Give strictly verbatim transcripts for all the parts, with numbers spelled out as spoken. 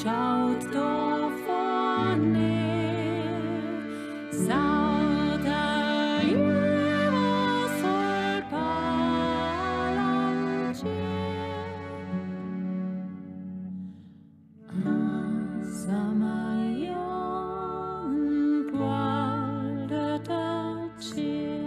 Schaut do vörne, saut der Jünger soll Palantir. Asamayon pualda tachir.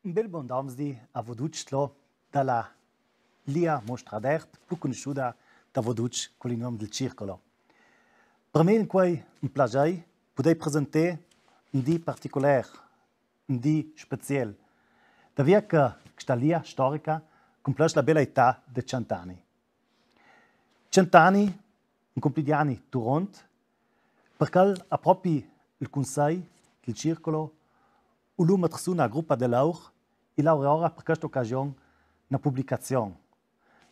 Un bel bon domesdi a vo ducj tlo da la lia Mostra d'Art, plu cunusciuda da vo ducj cul nom dil Circolo. Par me l'è incuei un plaser pudei presentà un dì particular, un dì special. Davia che chesta lia storica cumplesch la bela età de cent ani. Cent ani, un cumplidiani turont, parcè che propi il cunsei dil Circolo u lu metr sü na grupa de laur, i laur ora par chesta ocasion na publicazion.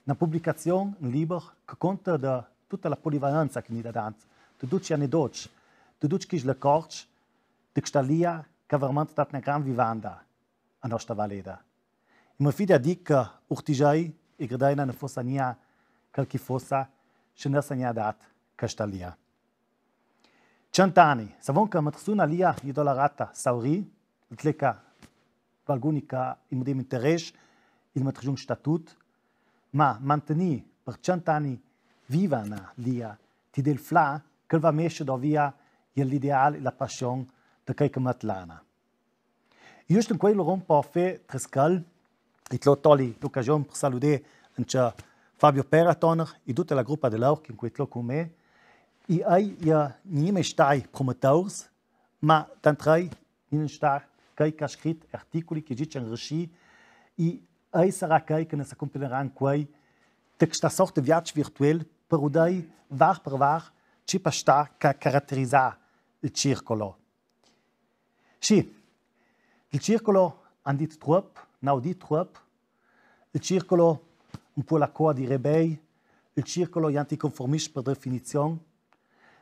Na publicazion, un liber che conta de tuta la polivalenza che ni dà dant, de ducj i anedots, de ducj chei lecorts de chesta lia che verementri dat na gran vivanda a nostra valeda. I me fidi a dì che Urtigei e Gredeina na fossa gnà chel che fossa, se no sa gnà dat chesta lia. Cent ani, savon che metr sü na lia i do la rata saurì, tleca qualcun che i medem interès, il metr sü un statut, ma mantegnì par cent ani viva na lia, ti del fla, chel va mesce dovia e l'ideal e la passion de chei che met lana. Just incuei l'oron par fé trescal, i tlo toli l'ocasion par saludé ancja Fabio Peratoner i duta la grupa de laur che incuei tlo cun me, i ei, i ni me stai promotors, ma dantri ni sta chei che à scrit articuli che dicen rescì, i ei sarà chei che ne s'accompagnerà incuei de chesta sorta de viaggio virtual par udei var par var ce pa sta che caratterizà il Circolo. Sì, il Circolo, an dit truop, n'au dit truop. Il Circolo, un po' la coa di rebei, il Circolo, i anticonformists par definizion.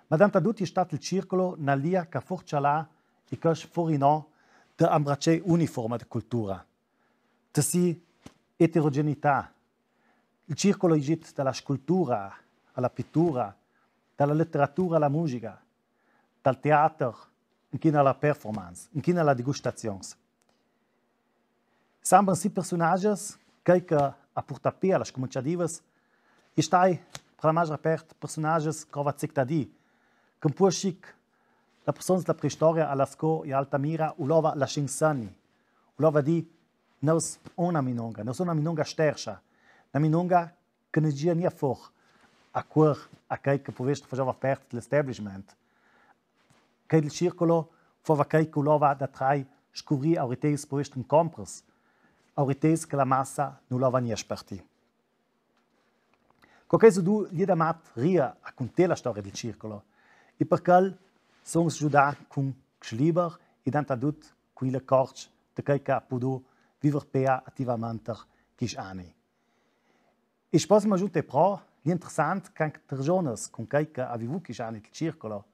Ma dantadut è stat il Circolo na lia che à forza là e che à sforinò de ambracè ogni forma de cultura, de si eterogeneità. Il Circolo è ghjit da la scultura a la pittura, da la literatura a la musica, dal teater, inchin a la performance, inchin a la degustazion. Sembren si persunages, chei che à purtà pè a las scuminciadivas, i stai, par la magjora part, persunages che ova zectadì, che un po' scic la persona de la preistoria a Lasco e Altamira, u lova lasciar sani, u lova dì, nus on na minonga, nus on na minonga sterscia, na minonga che ne ghjia gnà for a cuor a chei che pudess fà part de l'establishment. Chei dil Circolo fova chei che u lova da trai scuvrì auriteis pudess incontras, auriteis che la massa nu lova gnà spartì. Co chei sudu, i è damat ria a cuntà la storia dil Circolo, e par chel son ghjudà cun chest liber e dantadut cun i lecorts de chei che à pudù viver pè ativamenter chescj ani. E spo se m'agiunte pro, i è interessant che anca trasgiornas cun chei che à vivù chescj ani il Circolo,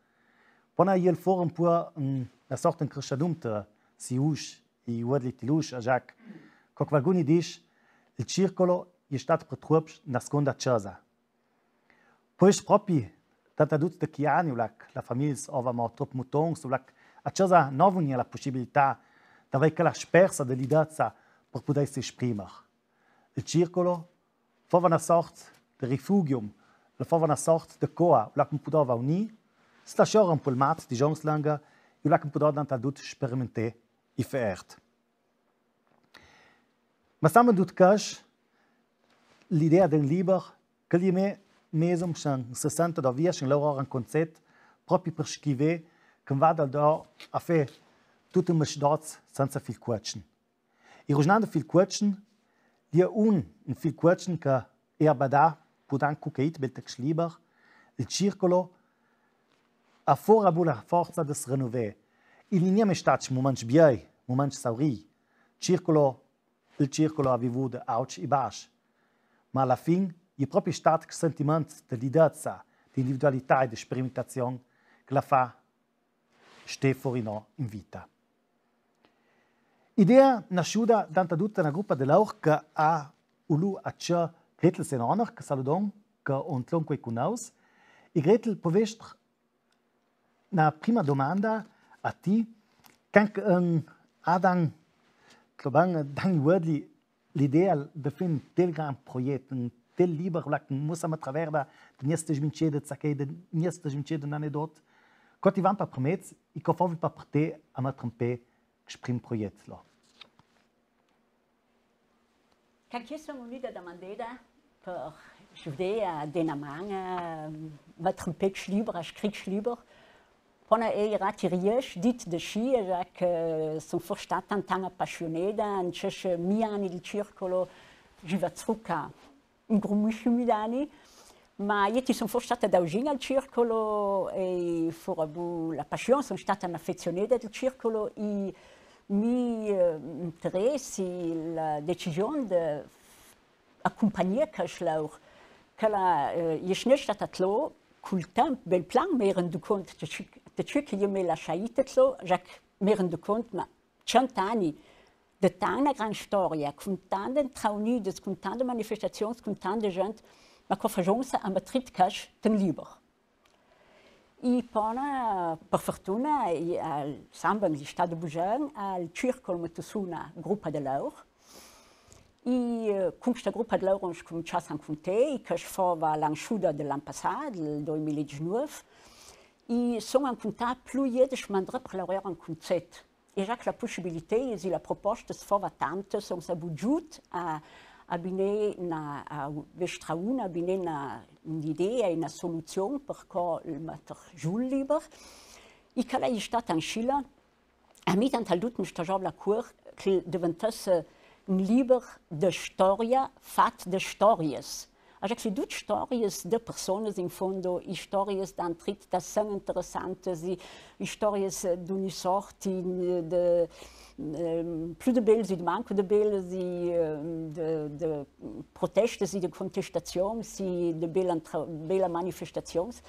pona iel for un po' na sorta incresciadum te si usch e uodli ti l'usch, a Jacques, co che qualcun i disch, il Circolo i è stat par truops na seconda cesa. Po è propi dantadut de chei ani, u là che la famiglia ova mo truop mutons, u là che a cesa no vugna la pussibilità d'avei chela spersa de lidezza par pudei s'esprimer. Il Circolo fova na sort de rifugium, el fova na sort de coa, u là che un pudova unì, slasciar un po' il mat, digions langa, e u là che un pudova dantadut sperimentà e fà art. Ma sembra dut casch l'idea d'un liber, che i è me, mesum, schan sessanta dovia, schan lauror un concet, propi par schiver, che un vada do a fà tut un mesdoz senza fil cuochen. E rugignand de fil cuochen, i è un, un fil cuochen che è abadà, pudan cucait, bel text liber, il Circolo, a fora bu la forza de se renovà. I n'è gnà me stat muments biei, muments saurì. Circolo, il Circolo à vivù de auts e bascj. Ma a la fin, i è propi stat chest sentiment de lidezza, de individualità e de sperimentazion che l'à fà stà fora in vita. Idea nasciuda dantadut na grupa de laur che à u lu a ce Gretel Senoner, che saludon, che on tlon quei cun nous. E Gretel, pudestre na prima domanda a ti, can che, ehm, adan, tlo ban, dan uodli l'idea de fà un tel gran proiet, un tel liber, là che mussa a traverda de nieste smincede, sacchè de nieste smincede un anedot, co ti van par primez e co fovi par te a metter in pè chest prim proiet, là? Quand che son vegnuda damandada per giüdà a dà na man a metter un pezz liber, a scrìder liber, po n'è rati riescì, dit de sci, e già che son for stada tant apassionada, in chescj mi ani del circolo, giova truca un grumissimu d'ani, ma io ti son for stada da visin al circolo e fora bu la passion, son stada n'affezionada del circolo, e mi, eh, interessi, la decision de accumpagnar chescj laur, che la, eh, io sne stada tlo, cul temp, bel plan, me rendu cont de ce, de ce che io me lasciai tlo, già che me rendu cont, ma cent ani de tanta gran storia, cun tante intraunidas, cun tante manifestazions, cun tanta gent, ma co fagions a metter chescj ten liber. E po, per fortuna, e, al Samban, l'istà de Bugen, al circolo metù sù na grupa de laur. E, eh, cun chesta grupa de laur on scumincià a s'incuntrar, e chesta fova la nascuda de l'an passà, del doi mila e disnove. E son incuntrai plui iedes mandrè per laurà in cuncert. E già che la pussibilità e la proposta se fova tante, son sà bugiut a, a binà na, a vestrar una, a binà na, un'idea e na soluzion per co metter giù el liber. E che l'è stada inscì la, a mi tant al dut me stagiava a cuor che deventesse un liber de storia fat de storias. Agia che dut storias de personas in fondo, e storias d'antrit da sen interessantas, e, e storias d'ogni sort, e de, ehm, plui de belas e de manco de belas, e, ehm, de, de protestas e de contestazions, e de bela, bela manifestazions.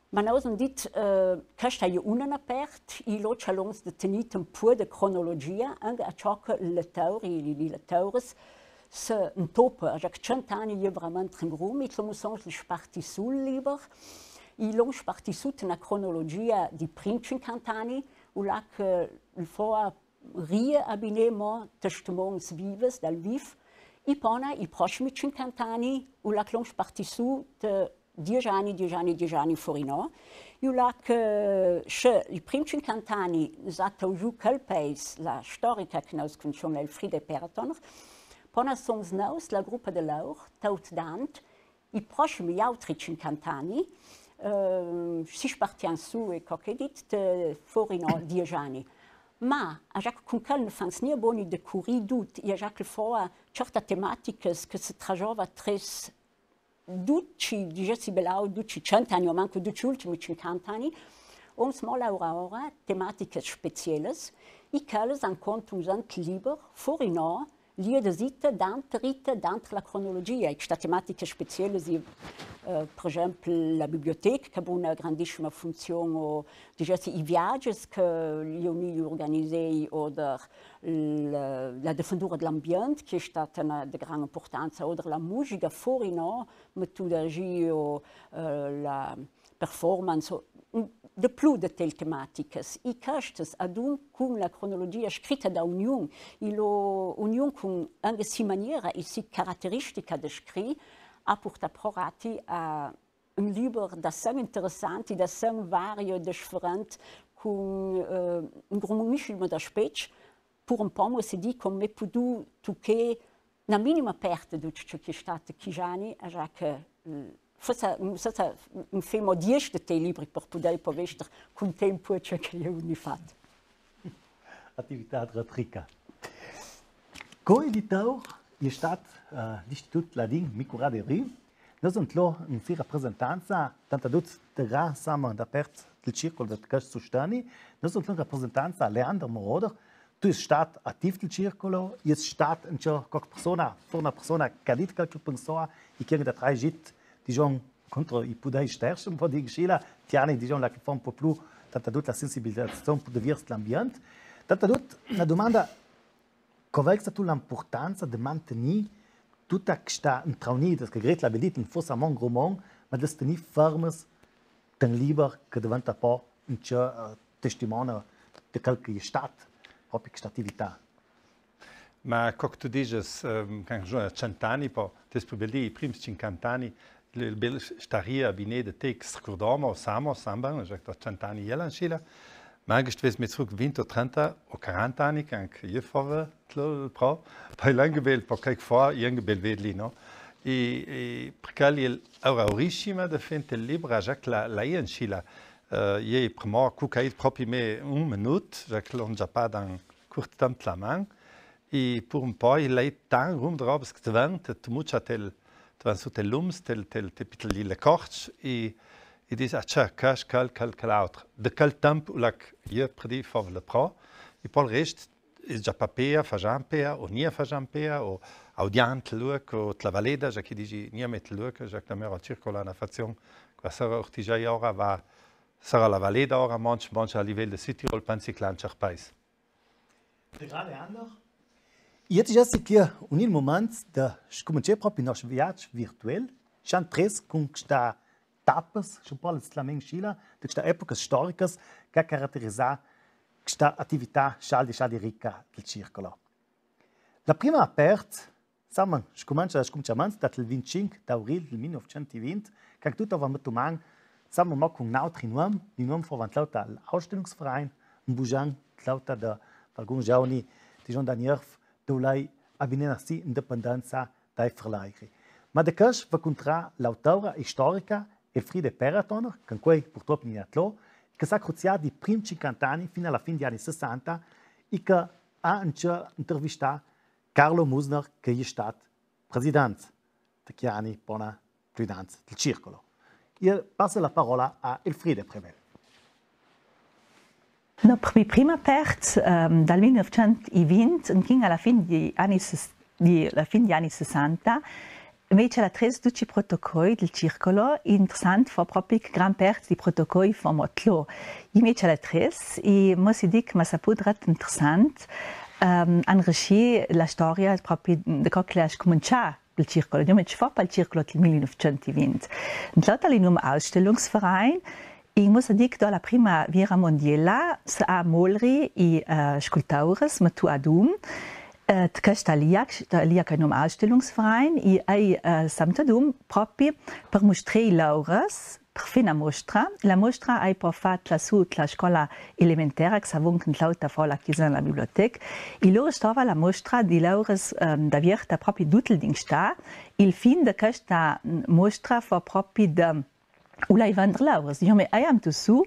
Ma nô on dit, eh, chesta e je una na part, e lo cjalons de tegnir un pò de cronologia, anca a ciò che i lettors e, e, e lettoras se intopa, agia che cent ani e je veramint un grum, e clamò son spartì sù el liber, e l'on spartì sù te na cronologia dei prim cinquanta ani, ulà che el fo a ria a binà mo testimons vivs dal viv, e po na i prossimi cinquanta ani, ulà che l'on spartì sù te diesch ani, diesch ani, diesch ani fora inò. E ulà che, se i prim cinquanta ani nus à taugiù chel paes, la storica che nô cunussion, l'Elfriede Perton, po na son nô, la grupa de laur, taut dant, i prossimi autri cinquanta ani, eh, si spartian sù e co che dit, te fora inò diesch ani. Ma, agia che cun chel no fans gnà boni de curir dut, e agia che fo a certas tematicas che se tragiova tres duci, digessi belau, duci cent ani, o manco duci ultimi cinquanta ani, on smò laurà ora tematicas specielas, e chelas incontran ant liber, fora inò, lie de zita, dant rita, dant la cronologia. E chestas tematicas specielas, eh, per esempel, la biblioteca, che à una grandissima funzion, o, digessi, i viages che i è unì urganizei, oder la, la defendura de l'ambient, che è stada na, de gran impurtanza, oder la musica, fora inò, metuda inscì, o, eh, la performance, o, de plui de tel tematicas. E chestas, adun, cun la cronologia scrita da ognun, e lo, ognun cun anca si maniera e si carateristica de scrîr, à purtà pro rati a un liber da sen interessant, da sen vario, diferent, cun, eh, un grumissimu d'aspets, pur un po, mo se dì, come pudù tucà na minima parte de dut ce che è stat chescj ani, agia che, eh, forse, forse un femo diesch de tei libri per pudè po vester cun tempo ce che i è unì fat. Atività rica. Coeditor è stat, eh, l'Istitut Ladin Micura de Rü. Nô on tlo in si rapresentanza, tant a dut de gran sama da part del circul de chest susteni, nô on tlo in rapresentanza Leander Moroder, Tu ês stat ativ del circolo, ês stat ancja coc persona, for na persona che à dit che ci pensò, e che à da trai git, digion, contro i pudei sterci, un po' di scila, tiani, digion, là che fa un po' plui, tant a dut la sensibilizazion per divers l'ambient. Tant a dut, na dumanda, co vês tu l'impurtanza de mantegnir tuta chesta intraunida, che gret la vedit, in fossa mon grumon, ma de tegnir fermas ten liber che deventa po ancja, eh, testimone de chel che è stat, propi chesta atività. Ma co che tu dises, ehm, che a cent ani, po, te pò bel dì, i prims cinquanta ani, el, el bel staria binè de te che scurdomo, samo, samban, già che a cent ani e l'è anscila, Ma anche stu vèse mi zruk vint o trenta o quaranta ani, che anche jü fava tlo, pro, par l'anche bel, par qualche fo, anche bel vedli, no? E, e, parché l'ora uriscima de fente libra, Jacques, la, la è in scila, eh, iè, primo, cu che è propi me un minut, Jacques, l'on già pa dan curt temp la man, e pur un po, i l'è tan rum de robes che te vente, te muccia tel, te van su tel lums, tel, tel, te pitel le corc, e, e dis, ah, tè, quel, quel, quel, quel autre. De quel temp u lac, iè, predi, fov le pro, e po le rest, e già pa pea, fajan pea, o nia fajan pea, o audiant luc, o tla valeda, già che disi, nia met luc, già che la mera circola na fazion, qua sarà ortigiai ora, va, sarà la valeda ora, manch, manch a livel de Südtirol, pensi che l'han cerpais. De grande Ander. Jetz già si che un il moment de scumenzià propi noss viac virtuel, schan tres cun sta tapas, sche pò la men scila, de sta epoca storica che caraterizà sta attività schaldi, schaldi rica del circolo. La prima part, Saman, scumenza, scumenza mans, dat il vintcinc d'avril del mil novecent vint, che tut ava mettu man, saman mo cun n'autri nuom, di nuom fo van tlauta l'Ausstellungsverein, un bujan tlauta de, d'algun giauni, di Jean Danierf, dou l'è a vinena si independenza dai Verlaigri. Ma de quest va cuntrà l'autora istorica Elfriede Perratoner, che quei purtroppo ni è tlo, che s'ha cruzià di prim cinquanta ani fin alla fin di ani sessanta, e che ha anche intervistà Carlo Musner, che è stat president de chi ani bona plüdans del circolo. I passa la parola a Elfriede Prevel. No, per mi prima part, ehm, dal mil novecent vint, fin alla fin di ani ses-, di, la fin di ani sessanta, mi ce la tres duci protocoi del circolo, interessant fo propi che gran part di protocoi fo mo tlo. I mi ce la tres, e mo si dic, ma sa pudret interessant, ehm, anresci la storia propi de co che l'ha scumenzià il circolo, diciamo, ce fo pal circolo del mil novecent vint. Tlauta l'è num Ausstellungsverein, e mo sa dic, do la prima viera mondiela, s'ha molri i, eh, scultaures, mettu adum, eh, de questa lia, sta lia che num Ausstellungsverein, e ai, eh, s'ha mettu adum propi per mustrà i laures, per fà na mostra. La mostra ai po fat la su la scola elementera, che s'avon cun tlauta fo la chisa in la biblioteca. E lora stava la mostra di laures, ehm, d'avierta propi dut il dì in sta. Il fin de questa, mm, mostra fo propi de, u lai vender laures. Diciamo, ai am tu su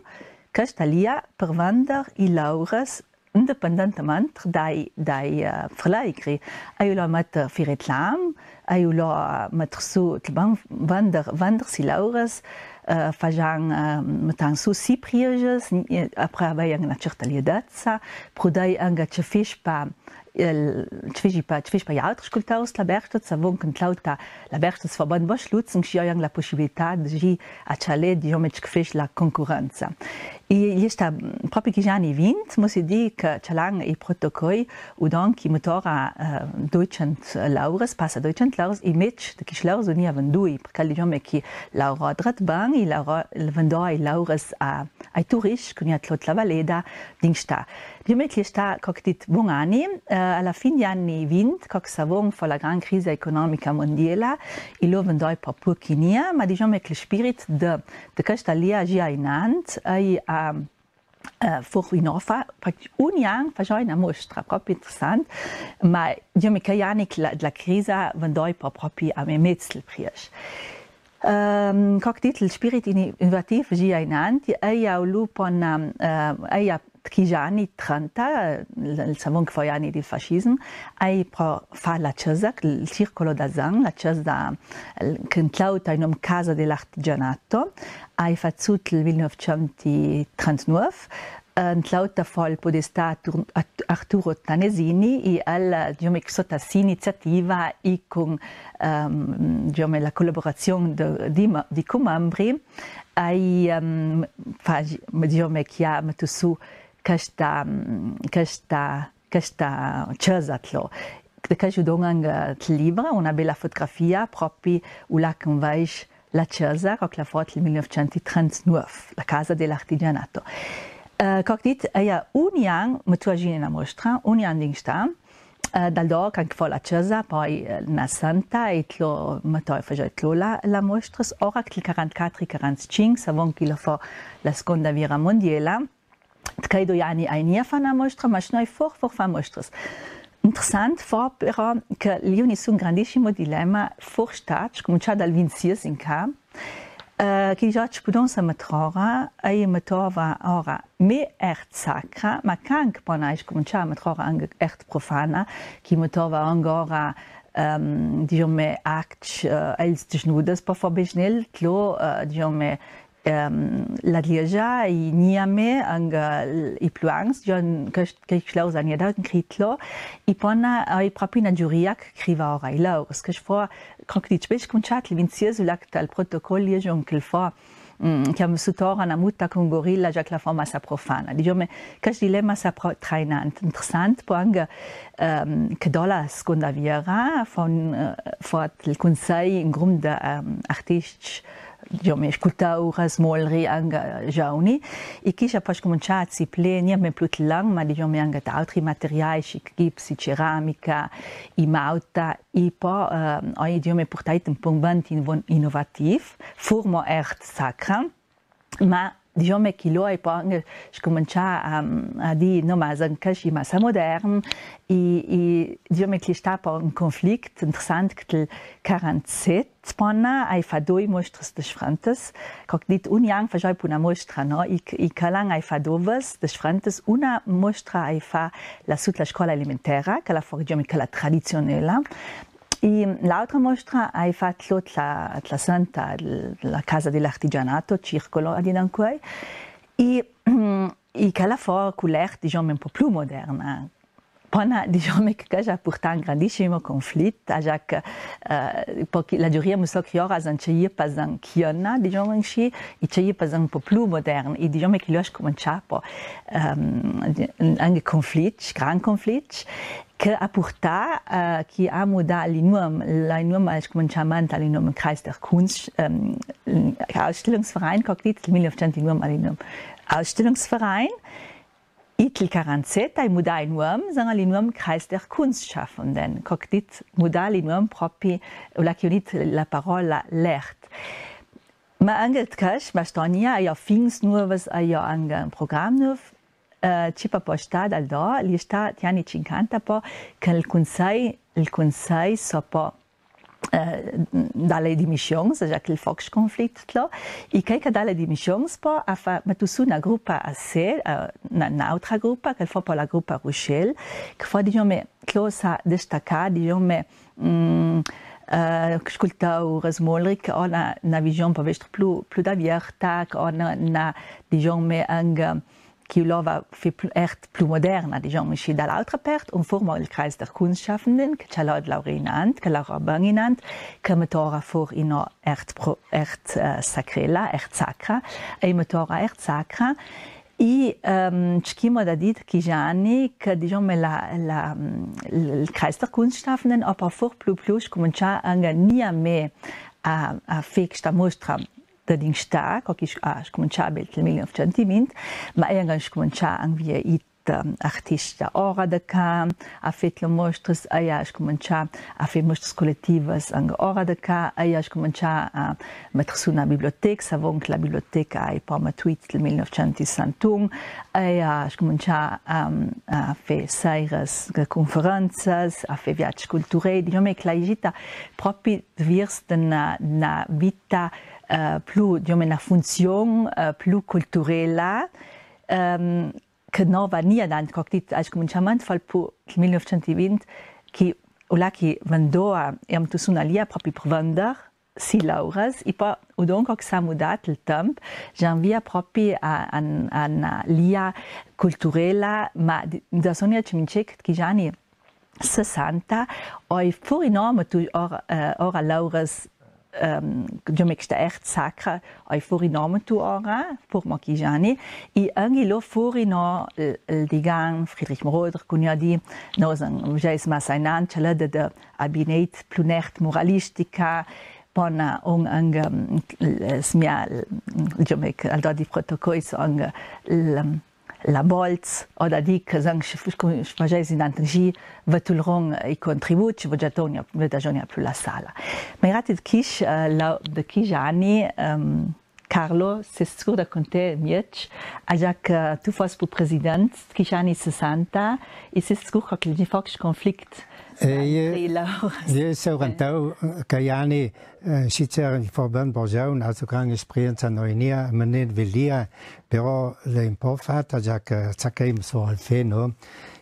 questa lia per vender i laures independentemente dai, dai, eh, Verlaigri. Ai u lo metter fer reclam, ai u lo, eh, metter su, te ban vender, vender si laures, eh, fajan, eh, mettan su si prieges, eh, après avai anca na certa liedezza, prudai anca ce fis pa, eh, ce fis pa, ce fis pa i autri scultaurs la Bergstad, s'avon cun tlauta la Bergstad fo bon bosch lutzen, che i ai anca la pussibilità de gi a cialè, diciamo, ce fis la concurenza. E, e sta, mm, propi chi ani vint, mo si dic, ce l'an i protocoi, u don chi metora, eh, duicent laures, passa duicent laures, e mec de chi laures u nia vendui, perché diciamo che laura dret ban, e laura, vendoi laures a, ai turiscj, cun i a tlot la valeda, din sta. Diciamo che sta, co che dit, bon ani, eh, alla fin di ani vint, co che s'avon fo la gran crisa economica mondiela, e lo vendoi po pochi nia, ma diciamo che il spirit de de questa lia gi ainant, ai, ehm, eh, fo rinova, perché ogni an fagioi na mostra, propi interessant, ma diciamo che i ani la, la crisa vendoi po propi a me mez del priesch. Ehm, co che dit, il spirit ini-, innovativ gi ainant, ai au lu pon, ehm, ai a Chi ani trenta, eh, l-, savon che fo i ani del fascism, ai pro fà la cesa, il circolo da Zan, la cesa, eh, che in tlauta i nom Casa dell'Artigianato, ai fazut il mil novecent trentanove, eh, in tlauta fo il podestà Artur-, Art-, Arturo Tanesini, e el, eh, diciamo, sota si iniziativa e cun, ehm, diciamo, la collaborazion de, di ma-, di cumembri, ai, ehm, fagi-, diciamo, che ha mettu su questa, mm, questa, questa cesa tlo. De questa dona anca, eh, il libro, una bella fotografia, propi u lac in vaisch la cesa, co che l'ha fat il mil novecent trentanove, la Casa dell'Artigianato. Eh, co che dit, e ogni an, mettu a gine na mostra, ogni an din sta, eh, dal do, canche fo la cesa, po, eh, na santa, e tlo, metto, fagioi tlo la, la mostra, ora che il quarantaquattro quarantacinque, savon che la fo la seconda viera mondiela, Chei doi ani ai nia fà na mostra, ma shnoi for, for fà mostras. Interessant, for però, che lì un sun grandissimo dilema, for stà, scumincià dal vintsies in ca, eh, che già ci pudon sa metrora, e i metrova ora me ert sacra, ma che anca pò nai scumincià a metrora anca ert profana, che i metrova anca ora, ehm, diciamo, arc, eh, els disnudes, pò for besnel, tlo, eh, diciamo, ehm, la gliesa, i niame, anca, eh, i pluans, jon, che, che schlaus a nia da, critlo, i pona, eh, i propri na giuria che criva ora i laurs, che for, cro che dice, beh, scumincià, il vintsies, là che tal protocol, io, jon, che il fa, mm, che am sutora na muta con gorilla, già che la fama sa profana. Diciamo, che il dilema sa pro-, trainant, interessant, pò anca, ehm, che do la seconda viera, fa un, eh, fa il consei, un grum de, ehm, artisti, diciamo, scultauras, molri, anca giovani, e che già pò scumincià a ziplé, niame plü tlan, ma, diciamo, anca da altri materiai, sci gips, ceramica, i mauta, e pò, eh, oie, diciamo, purtait un pò un vant invo-, innovativ, furmo ert sacra, ma, diciamo, che lo ai pò anca scumincià a, a dì, no, ma anca sci, ma sa modern, e, e, diciamo, che sta pò un conflit interessant, che il quarantsette, Spona ai fa doi mostras disfrentas, co che dit, ogni an fasoi pò na mostra, no? I, i chel an ai fa dovas disfrentas, una mostra ai fa la sut la scola elementera, che la forgiamo, che la tradizionela, e l'altra mostra ai fa tlo tla, tla santa, la casa dell'artigianato, circolo, a dì d'ancuei, e, e che la for cu l'ert, diciamo, un pò plü moderna. Pona, diciamo che già purta un grandissimo conflit, già che, eh, pò che la giuria mu so che ora san che i pasan chiona, diciamo insci, e che i pasan un pò plü modern, e diciamo che lo scumincia pò, ehm, anca conflit, gran conflit, che a purta, eh, che a mudà li nuom, li nuom al scuminciament, li nuom Kreis der Kunst, ehm, Ausstellungsverein, co che dit, il mil novcent li nuom, li nuom Ausstellungsverein, Itel quarantsette, ai mudà i nuom, san a li nuom Kreis der Kunstschaffenden, co che dit mudà li nuom propi, u l'ha chiunit la parola l'ert. Ma anca che, ma sto ani, aio fins nuvas, aio anca un program nuv, eh, ci pò pò sta dal do, li sta tiani cinquanta pò, che il cunsei, il cunsei so pò eh, da le dimissions, già che il foc conflit tlo, e che che da le dimissions pò a fa, ma tu su na grupa a se, eh, na, n'autra grupa, che fa pò la grupa Ruchel, che fa, diciamo, tlo sa destacà, diciamo, mm, eh, scultauras, molri, che ona, na vision pò vestri plü, plü da vierta, che ona, na, diciamo, anca, che i lova fe pl-, ert plü moderna, diciamo insci, da l'altra part, un furmo il Kreis der Kunstschaffenden, che ciò la laura inant, che la roba inant, che metora for ino ert pro-, ert, eh, sacrela, ert sacra, e metora ert sacra, e, ehm, ci chimo da dit che giani, che, diciamo, la, la, mm, il Kreis der Kunstschaffenden, oba for plü, plü, scumincia anca niame a, a fe sta mostra, da din sta, co che a scumincià bel il mil novcent vint, ma e anca scumincià anca via it, ehm, artista ora da ca, a fe tlo mostras, e a scumincià a fe mostras collettivas anca ora da ca, e a scumincià a metter su na biblioteca, savon che la biblioteca ai pò matuit il mil novcent sessantun, e a scumincià a, a fe seiras, conferenzas, a fe viags culturei, diciamo che la è ghita propi viers de na, na vita, eh, plü, diciamo, na funzion, eh, plü culturela, ehm, che no vania dant, co che dit, al scuminciament fal pü il mil novcent vint, che, u l'ha che vendoa, e am tu su na lia propi per vender si lauras, e pò, u donca che s'ha mudà il temp, già via propi a, a, a na lia culturela, ma di, da sonia ci mincet che giani sessanta, oi furino metu ora, eh, ora lauras, ehm, diciamo che sta ert sacra, oi furino metu ora, furmo che giani, e anca lo furino, eh, il digan Friedrich Moroder, cugno di, no, san, vegais ma sainan, ciò la de, de abineit plü n'ert muralistica, pona un, anca, mm, il, smia, il, diciamo che al do di protocols, anca il, la bolz, o da dì che san, scu-, scu-, scu-, fageis inanter gi, vetulron i contributs, vogia tonia, vogia tonia plü la sala. Ma irati de chi, eh, la, de chi giani, ehm, Carlo, sês sicur da cuntar mia, agia che tu fos pu president, chi ani sessanta, e sês sicur che gli fos conflict. E, e, se rantau, che ani, eh, si c'era di fo ben borgiau, na so gran esperienza no enia, ma nen velia, però l'è un po' fata, agia che sa che mi so al feno.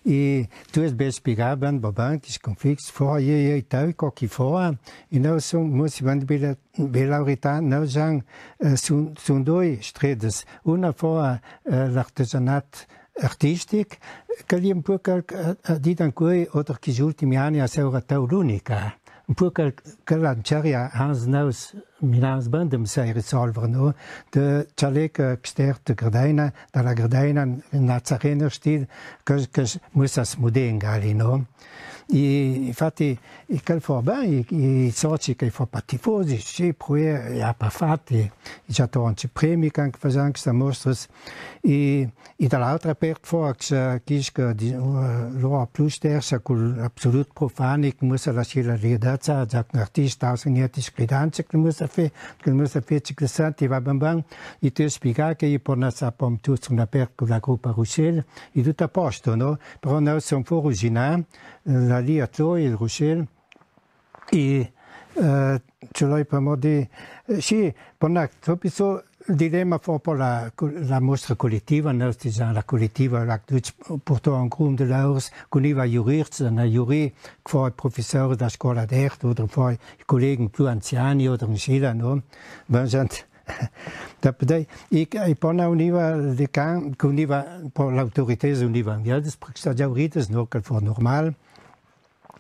E tu es ben spiegà ben, bo ben, chi conflict, fo, e, e, tau, co chi fo, e no so, mo si ben bile Be la verità, no, Jean, eh, sun, sun doi stredes. Una fo, eh, l'artesanat artistic, che l'è un po' che, eh, eh, di dan quei, oltre che gli ultimi anni, a sera tau l'unica. Un po' che, che la ceria Hans Naus, Milans Bandem sai risolver, no? De Cialeca, Xter, de Gardena, da la Gardena, Nazarener stil, che, che musa smudengali, no? E, infati, e chel fo ben, i, i soci che fo pa tifosi, sì, pruè, i à pa fat, i già torna premi, can che fasan chestas mostras. E, e da l'altra part fo, eh, chis che di, eh, lora plui stersa, cul absolut profani, che musa la sila riedazza, già un artista, aus niente scridanza, che musa fe, che musa fe, che senti, va ben ben, e te spiega che i pò na sa pom tut una part cu la gruppa Russell, e tut a posto, no? Però no son fo ruginà, la lia tlo, il Russell, e, eh, ce l'hai pa mo di, eh, sì, pona, tropi so, il dilemma fo po la, la mostra colettiva, no, sti già la colettiva, la, purtò un grum de laurs, cun iva Jurist, na Juri, che fo il professor da scola d'art, o fo i colleghi più anziani, o in Sila, no? Van gent, da podei, e, e pona univa de can, che univa, po l'autorità univa, ja, das, perché sta già urides, no, che fo normal,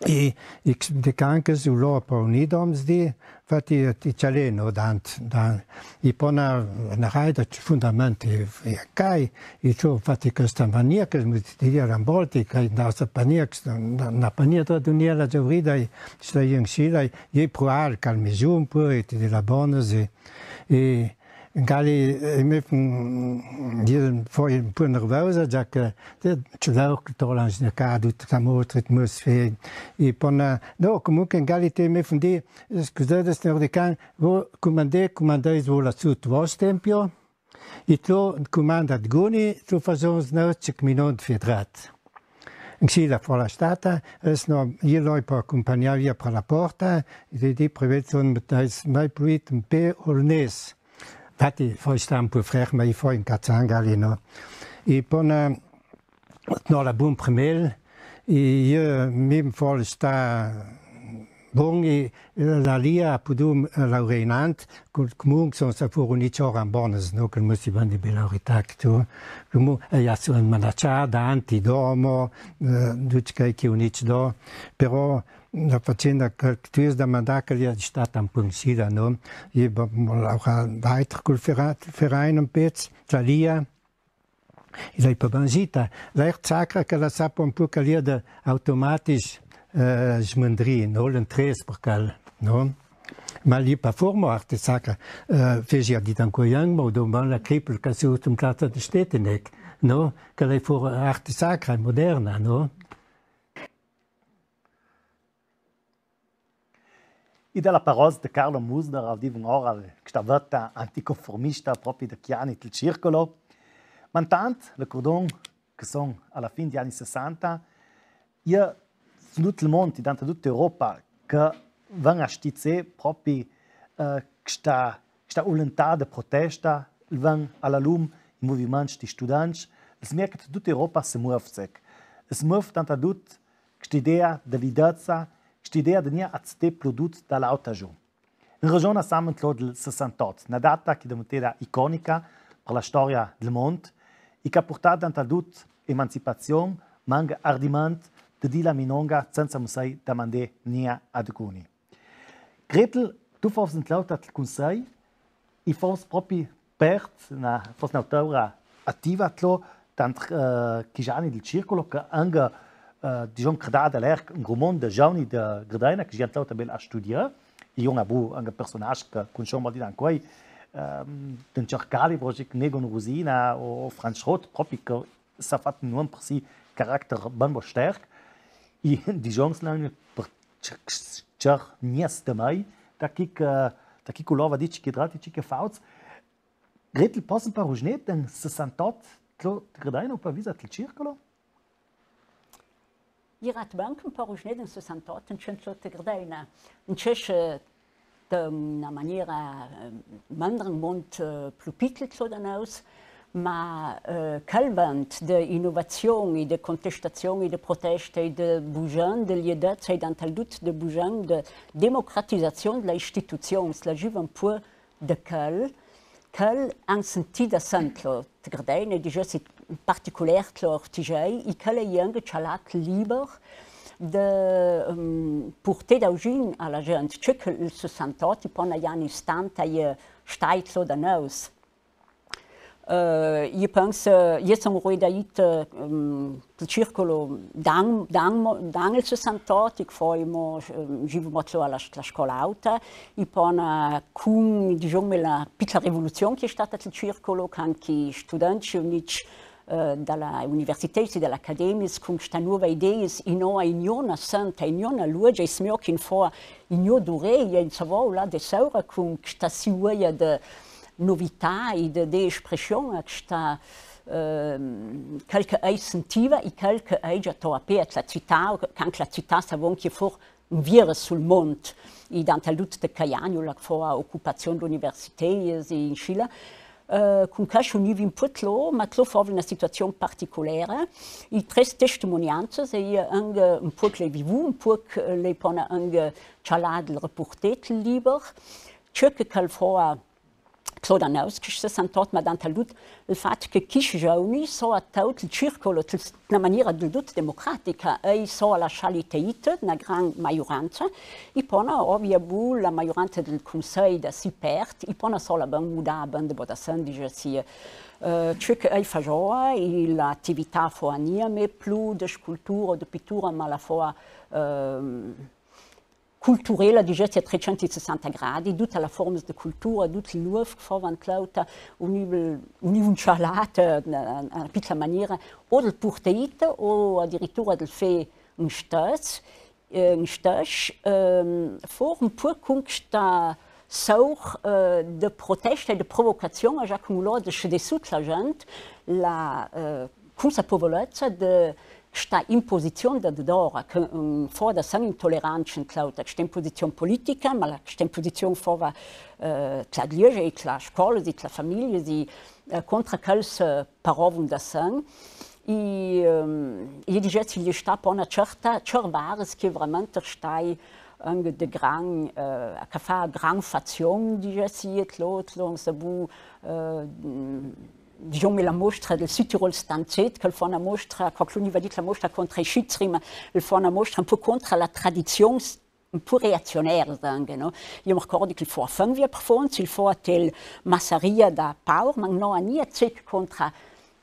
E, e de can che su lor po unidoms di, fati, ti cialeno dant, dan, e pona na raida fundament, e, e cai, e ciò fati questa mania che mi ti dia rambolti, che na sta pania, na, na pania da dunia la giavrida, e sta in Sila, e pruar calmi giù un po', e ti di la bona, e, e, Gali, eh, mi, mm, i fo un po' nervosa, già che, eh, ce l'ho che torna sneca, tutta la mostra, atmosfera. E poi, eh, no, comunque, gali te mi fondi, eh, scusate, signor Decan, vo cumandè, cumandais vo la sut vo stempio, e tu cumanda dguni, tu fasons no ce che mi non fedrat. Insì la fola stata, es no, i l'hoi po accompagnà via per la porta, e di, di prevezion, mai pluit un pe olnes. Infati, fo sta un po' frech, ma i fo incazzà gali, no? E poi, eh, no, la bun premel, e i, eh, mi fo sta bun, e la lia ha pudù, eh, laureinant, cul, comunque son sa fur un icio rambones, no? Che musi bandi bella ritac, tu. Comunque, e ja son manaccià, danti, domo, eh, duc che che un ic do, però, La faccenda che tu es da mandà che l'è stata un po' in Sila, no? E ba, mo, la, la, weiter cul Fera-, Verein un pezz, la lia, e l'è pa ben gita. La arte sacra che la sa un po' che l'è da automatisch, eh, smandrì, no? L'entrée per quel, no? Ma l'è pa forma arte sacra, eh, feci a dita in quei an, ma doman la Krippel che su un plaza de Stetenek, no? Che l'è for arte sacra moderna, no? I da la parola de Carlo Musner, au di vun ora, che sta vota anticonformista propi de Chiani il circolo. Ma intant, le curdon che son a la fin di ani sessanta, i son dut il mond, i danta dutta Europa, che van a stizé propi, eh, sta, sta volontà de protesta, van a la lum i moviments di students, es mir che dutta Europa se muov sec. Es muov danta dut Ch'st'idea da lidazza, ch'st'idea da gnir a stè pludut da l'auta giò. In ragion a samen tlo dal sessantotto, na data ch'è deventeda iconica per la storia dal mond, e ch'ha purtà dantadut emancipazion, ma anca ardiment da dì la minonga senza mussai damandè gnir a deguni. Gretel, tu fos in tlauta dal cunsei, e fos propi pert, na, fos n'autora ativa tlo, tant, eh, ch'è Gianni dal Circolo, che anca, eh, digion credada l'erc un grumond de giovani de Gradina, che gian tlauta bel a studiar, e un abu anca personasch che cunuscion mal di dan quei, ehm, d'un cercali, voci che Negon Rosina o Franz Schroth, propi che s'ha fat un nom per si caracter ben bo sterc, e digion s'lan per cer-, cer-, nies de mai, da chi che, da chi che lova dici che drati, ci che fauts. Gretel, poss un po rugnì den sessantot tlo Gardena, un po visa tel circolo? I rat banca un po rugnì den sessantot, un cento tlo Gardena. Un cesce de una maniera, eh, mandra un mont, eh, plu pitel tlo da nus, ma, eh, chel vent de inovazion e de contestazion e de protesta e de bugion de liedezza e dant'al dut de bugion de democratizazion de la istituzion, la giuva un po de chel, chel an sentì da sent tlo Gardena, e digià si in particolar tlo Ortisei, e chel e anca cialat liber de, ehm, purtà daugin a la gent, ce che il sessantot, i pona i anni stanta, e stai tlo da nus. Eh, i pensa, i son ruida it, ehm, il circolo dan, dan, dan il sessantot, i fo mo, ehm, giuva mo tlo a la, la scola auta, i pona cun, diciamo, la pitla rivoluzion che è stata il circolo, can chi studenti unici, eh, da la università, sì, da l'academia, cun sta nova idea, i no a ignona santa, ignona luogia, i smiochin fo a igno d'ureia, in savo là de saura, cun sta siuoia de novità, e de, de espression, a sta, ehm, chel che ei sentiva e chel che ei già to a pè la cità, can la cità savon che for un vierus sul mont, e dant'al dut de caiagno, la fo a ocupazion d'università, e inscì là. Eh, cun cascio univi un po tlo, ma tlo fo una situazion particolera. I tre testimonianze, e anca un po le vivu, un po le pona anca cialà del reportet liber. Ce che cal fo a tlo da nus, che sessantot, ma dant'al dut, il fat che chi giovani so a tot il circolo, tut, d'una maniera del dut democratica, e i so a la scialità, una gran maioranza, i pona ovia bu la maioranza del cunsei da si pert, i pona so la ban muda, ban de botasan, digia si, eh, ce che ei fajoa, e l'attività fo a nia me plu de scultura o de pittura, ma la fo a, ehm, culturela, digia, a tresentosessanta gradi, duta la forma de cultura, dut il nuov che fovan clauta, univ-, univ un cialat, eh, na, na pitla maniera, o del purteit, o adiritura del fé un stas, eh, un stas, ehm, for un po cun sta saur, eh, de protesta e de provocazion, a già cun l'oda de sut la gent, la, eh, cunsapevolezza de sta imposizion da, de dora, che, mm, fo da san intolerance in clauta, sta imposizion politica, ma la, sta imposizion fova, eh, tla gliese, e tla scola, e tla famiglia, e, eh, contra chels, eh, parovon da san. E, ehm, e digia si, i sta po una certa, cerbares che veramente stai anca de gran, eh, che fa gran fazion, digia si, e tlo, tlo, sa bu, eh, mm, diciamo, la mostra del Südtirol Stanzett, che el fa una mostra, co che l'univa dit la mostra contra i Schizzeri, ma el fa una mostra un po contra la tradizion s-, un po reazionera anca, no? Io me ricordi che el fa a Fenvia per fons, el fa a tel Massaria da Paur, ma no a nia zec contra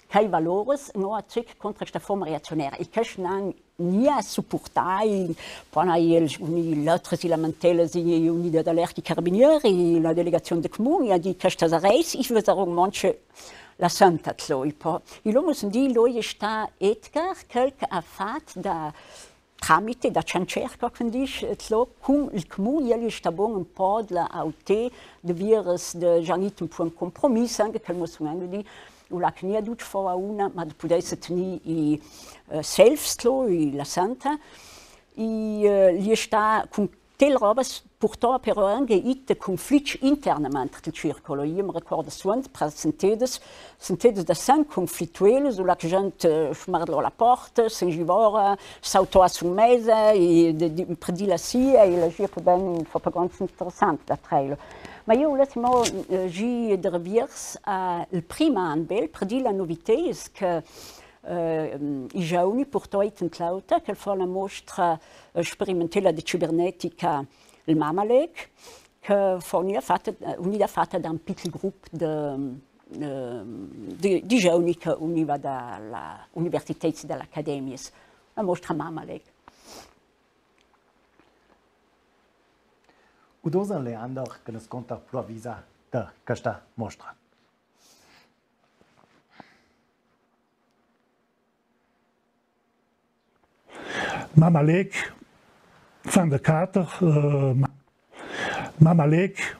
chei valores, no a zec contra sta forma reazionera. E che snan nia supurtai, pona el, uni l'altri si lamentela, si uni da, da l'Archi Carabinieri, la delegazion de Cmun, e a di che sta zareis, i vezaron monce la santa tlo, i po. E lo mo sentì, lo e sta Edgar, chel che a fat da tramite, da ciancer, co che dis, tlo, cun il Cmun, e el e sta bon un po de la autè, de vieres, de già nit un po un compromis, anca chel mo sun anca di, u la che nia duc fo a una, ma de pudesse tenì i, eh, selfs tlo, i la santa. E, eh, i e sta cun tel robas purtò però anca ite conflits internament del circolo. Io me ricordo suant, pra sentedes, sentedes da san conflitueles, u la che gent, eh, smardlo la porta, se ngivora, sautò a su mesa, e de, de, per dì la sia, e la sia pudeva fo pa grant interessant da trailo. Ma io u lassi mo, eh, gi de reviers a il prim an, bel, per dì la novità, che, eh, i giovani purtò ite in clauta, che el fa la mostra, eh, sperimentela de cibernetica, il Mamalek, che fo unida fata, eh, unida fata da un piccul grup de, eh, de, de giovani che univa da la università, da l'academia. La mostra Mamalek. U dosen Leander, che nus conta plu a visa de chesta mostra. Mamalek, fin de cater, eh, Ma-, Mamalek,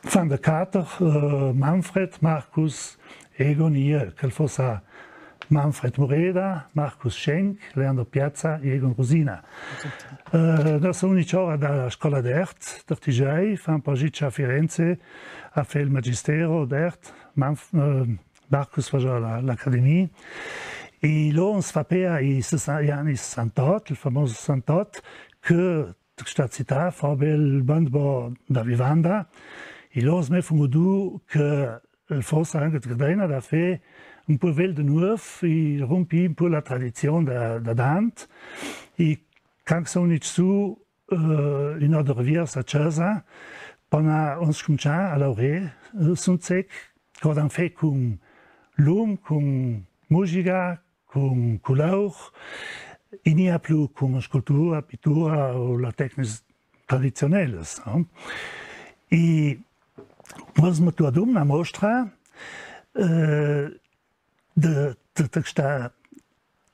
Fant de quater, eh, Manfred, Markus, Egon, jeu, chel fossa Manfred Mureda, Markus Schenk, Leander Piazza, Egon Rosina. Eh, no sun gnì ora da scola d'art, d'artigiai, fant po gita a Firenze, a fà el magistero d'art, Manf-, eh, Markus fagia la, l'academia. E lo ins fa pea i sessan-, i ani sessantotto, el famoso sessantotto, che sta cità, fa bel band bo da vivanda, e lo ins me fu mudu che el fossa anca gardena da fà un po' vel de nuov, e rumpi un po' la tradizion da, da dant, e can sun gnì su, eh, in oder viers a cesa, pona ins scumincià a laurà, eh, sun zec, co dan fà cun lum, cun musica, cun culur, e gnì plu cun scultura, pittura o la tecnicas tradizionalas, no? E po ins me tu adum na mostra, eh, de, de, de sta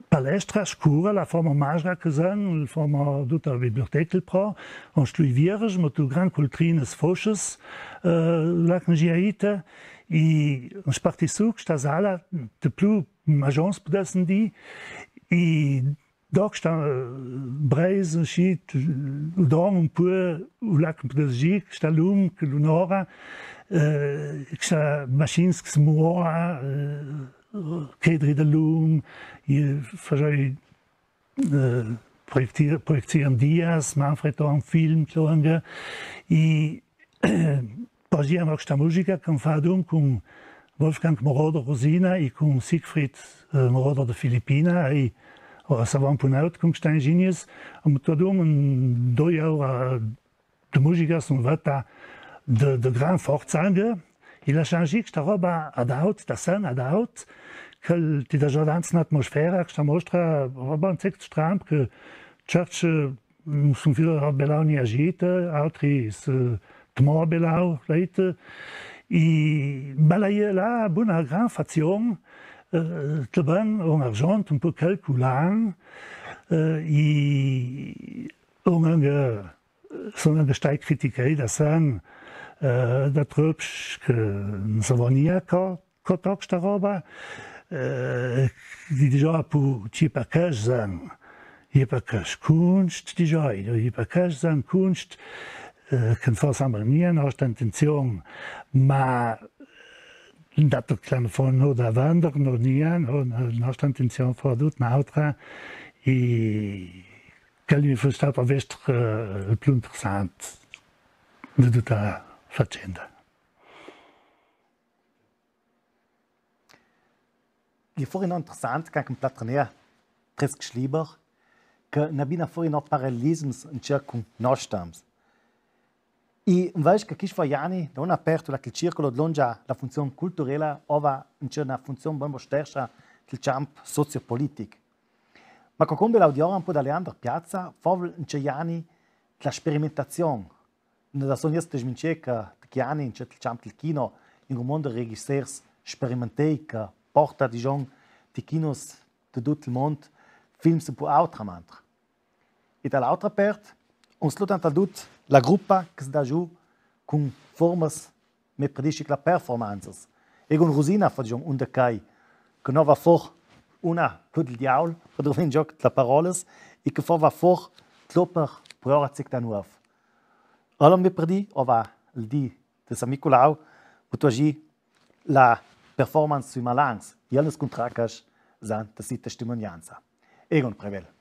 palestra scura, la forma magra che zan, la forma duta biblioteca, pro, un schlui vierge, me tu gran cultrinas foschas, eh, la cangiaita, e ins parti su sta sala, de plu magjons pudessen dì, e doc sta, eh, breis, schi, u don un po', u lac un po' de gic, sta lum, che l'unora, eh, sta maschins che se mova, eh, chedri de lum, e fagioi, eh, proiecti-, proieczion dias, Manfred un film, so anca, e Passiamo a sta musica che fa adun cun Wolfgang Moroder Rosina e cun Siegfried, eh, Moroder de Filipina, e ora savon punaut cun sta ingegnis, am tu adun un doi ora de musica sun vata de, de gran forza anca, e la changi sta roba ad aut, da sen ad aut, che ti dà giò danza un'atmosfera, sta mostra, roba un zec stramp, che cerce Mm, sun fila belau ni agita, autris, eh, tmo belau, leit, e balaie la buna gran fazion, eh, te ben un argiont, un po' chel culan, eh, e un anca, sun anca stai criticai da sen, eh, da trops che n' savon gnà co, co toc sta roba, eh, ti digiò, pu, ti pa che zan, ti pa che Kunst, digiò, ti pa che zan Kunst, eh, che n' fa sembra mia nostra intenzion, ma dato che l'hanno fatto no da vender, no gnà, no, nostra intenzion fa tut n'autra, e che mi fu stato a vest, eh, il più interessante di tutta la faccenda. Gh'è fora interessant, che anca in Platranea, presque schliber, che n'abbina fora no parallelisms in cer cun nos temps. E invece che chi fa ani, da una parte la che il circolo dlongia la funzion culturela, ova in cer una funzion ben bostersa del camp sociopolitic. Ma co combe l'audiora un po' da Leander Piazza, fovl in cer ani la sperimentazion, da son jes te smince che chi ani in cer il camp del kino, in un mondo regisseurs sperimentei che porta, digion, di kinos de tut il mond, films un po' autrament. E da l'autra part, un slutant al dut la gruppa che se dà giù cun formas me predisci che la performances. E cun Rosina fa, digion, un de cai, che no va for una cul diaul, per dovin gioc de parolas, e che fa va for tloper prorazzic da nuov. Allora me predi, ova il di de San Nicolau, puto agi la performance sui Malans, e al nos cuntracas zan de si testimonianza. Egon Prevel.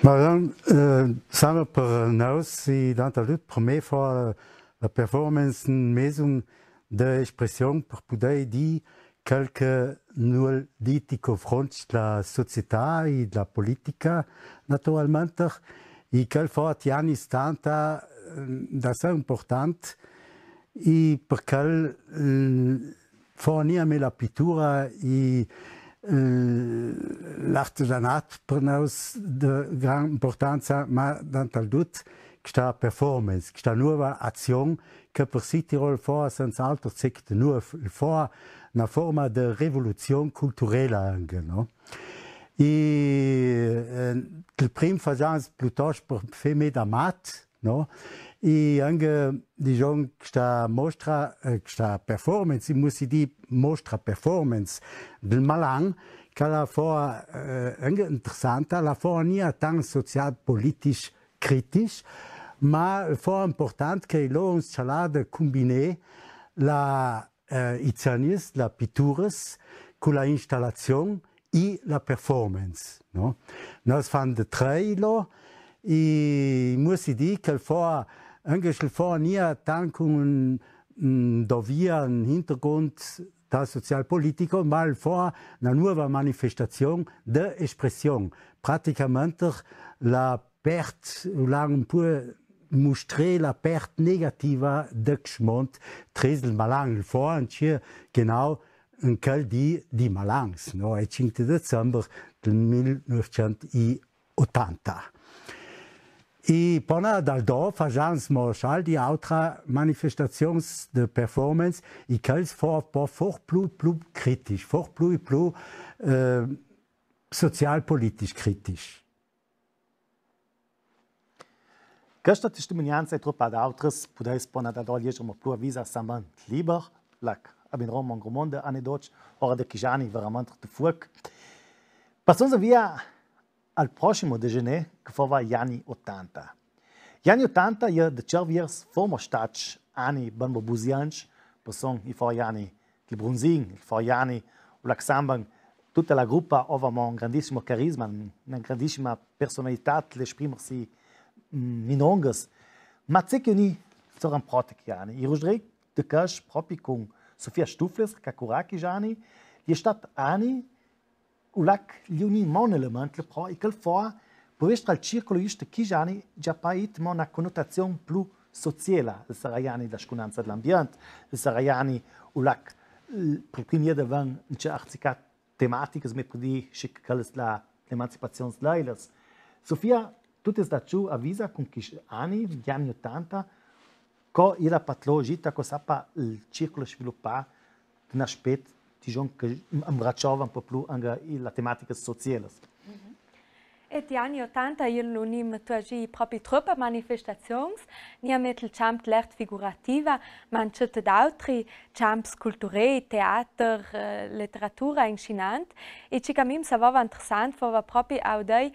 Madan, eh, sano per nous, e dant al dut per me fa la performance in mezu de espression per pudei di quel che nol diti confronts dla società e dla politica, naturalmente, e quel fa tiani stanta, eh, da se important, e per quel, eh, fa ni a me la pittura e, eh, l'artigianat per nous de gran importanza, ma dant al dut questa performance, questa nuova azion che per Südtirol fa senza altro zic de nuov, fa una forma de revoluzion culturela anca, no? I, eh, dal prim fasans plutost per fé me da mat, no? I anca, dijon, chesta mostra, eh, chesta performance, i mussi dì mostra performance dal Malan, che la fò, eh, anca interessanta, la fò gnà tant social-politisch critisch, ma fò important che i lò ins cjalà da cumbiné la, eh, i zenies, la pitturas, cu la installazion i la performance, no? Nos fan de trei lò, i mussi dì che el fò, anca se el fò gnà tant cun, mm, dovia un hintergrund da social-politico, ma el fò na nuova manifestazion de espression. Praticamente la pert, u l'han un po' mustré la pert negativa de chest mont, tras dal Malan, el fò ancje genau en chel dì dai Malans, no? E cinc de december dal mil nûfcent i otanta. I pò na dal do fasans mo schal di autra manifestazions de performance, i chels fò, fò, fò plu, plu critisch, fò plu, plu, eh, social-politisch critisch. Chesta testimonianza e troppe autras, pudeis pò na dal do lieger mo plu a visa samant liber, là che abinroma un gru mont de anedots, ora de chei ani veramente de fuoc. Passons via al prossimo dejeunè, che fova i ani otanta. I ani otanta, i è de certs viers fo mo stats ani ben mo busiantsc, perchè i fo i ani dal Brunzin, i fo i ani u Lac Samban, tutta la gruppa ova mo un grandissimo carisma, una grandissima personalità de esprimersi, mm, in ongas. Ma ce che i è unì sora in propi chei ani, i rugiarì de casc propi cun Sofia Stufles, che a curà chei ani, i è stat ani u là che i è unì mo un element, però, i chel fò, pò vestri al circolo just chei ani, i à paito mo una connotazion plu sociela, el sera i ani dla scunanza dl'ambient, el sera i ani u là che, eh, per cui mi devan, in ce arzicà tematicas, me pò dì, schi che chel es la, l'emancipazion dl'ailas. Sofia, tu t'es da ciù a visa cun chei ani, i ani otanta, co i è la patologia, co s'apa il circolo sviluppà, d'un aspet, dijon, che ambracciava un po' plu anca i, la tematica sociela. Mhm. E i ani otanta, i è unì mo tuagì propi troppa manifestazions, gnà met il champ dl'art figurativa, ma ancje tut autri champs culturei, teater, eh, letteratura, insinant. E ce che a mi mi savava interessant, fova propi audei,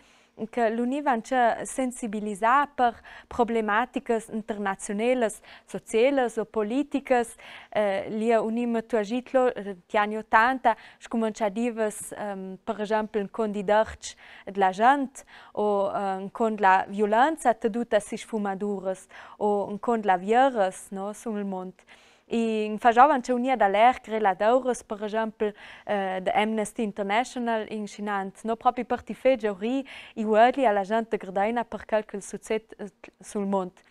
che i è unì ancje sensibilisà per problematicas internazionalas, socialas o politicas, eh, i è unì mo tuagì tut, eh, i ani otanta, scumanciadivas, ehm, per esempi, incont i drets dla gent, o, eh, incont la violenza teduta si sfumaduras, o incont la vieras, no, sul mont. I i fasava ancje unì da leger greladouras, per esempi, eh, de Amnesty International insinant, no, propi per ti fé giaurì i uogli a la gent de Gardena per chel che sucet, eh, sul mont.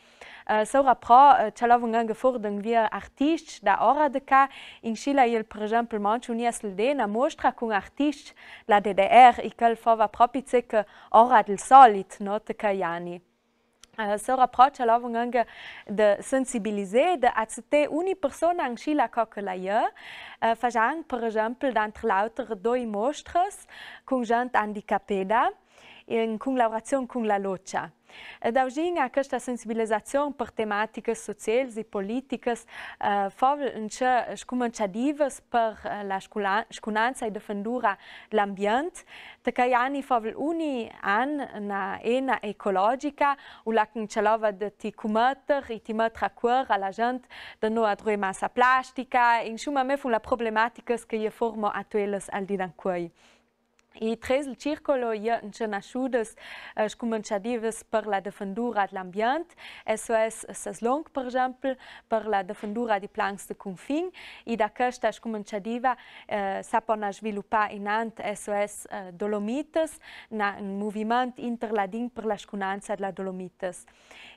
Eh, sora però, eh, cjalavan anche for d'envier artiscj da ora de ca, in Scila i è, per esempi, mancje unì a Sldena mostra cun artiscj la D D R, i chel fava propi ce che ora del solit, no, te cai ani. Eh, sora però cjalavan anche de sensibilisé, de acetté ogni persona in Scila co che la è, eh, fagian, per esempi, dantre l'auter doi mostras cun gent handicapeda, in cunlaurazion cun la Locia. Ed ausin a chesta sensibilisazion per tematicas socialas e politicas, eh, fovel ancje scumanciadivas per, eh, la scula-, scunanza e defendura dl'ambient, te cai ani fovel ogni an na ena ecologica, u là che i cjalava de ti cumetter e ti metter a cuor a la gent de no adruir massa plastica, insuma, me fun la problematicas che i è for mo atuelas al dì d'ancuoi. I tras il circolo i è ancje nassudas, eh, scumanciadivas per la defendura dl'ambient, S O S Seslong, per esempi, per la defendura di plans de cunfin, i da chesta scumanciadiva, eh, sa pò na sviluppà inant S O S, eh, Dolomitas, na, un moviment inter Ladin per la scunanza dla Dolomitas.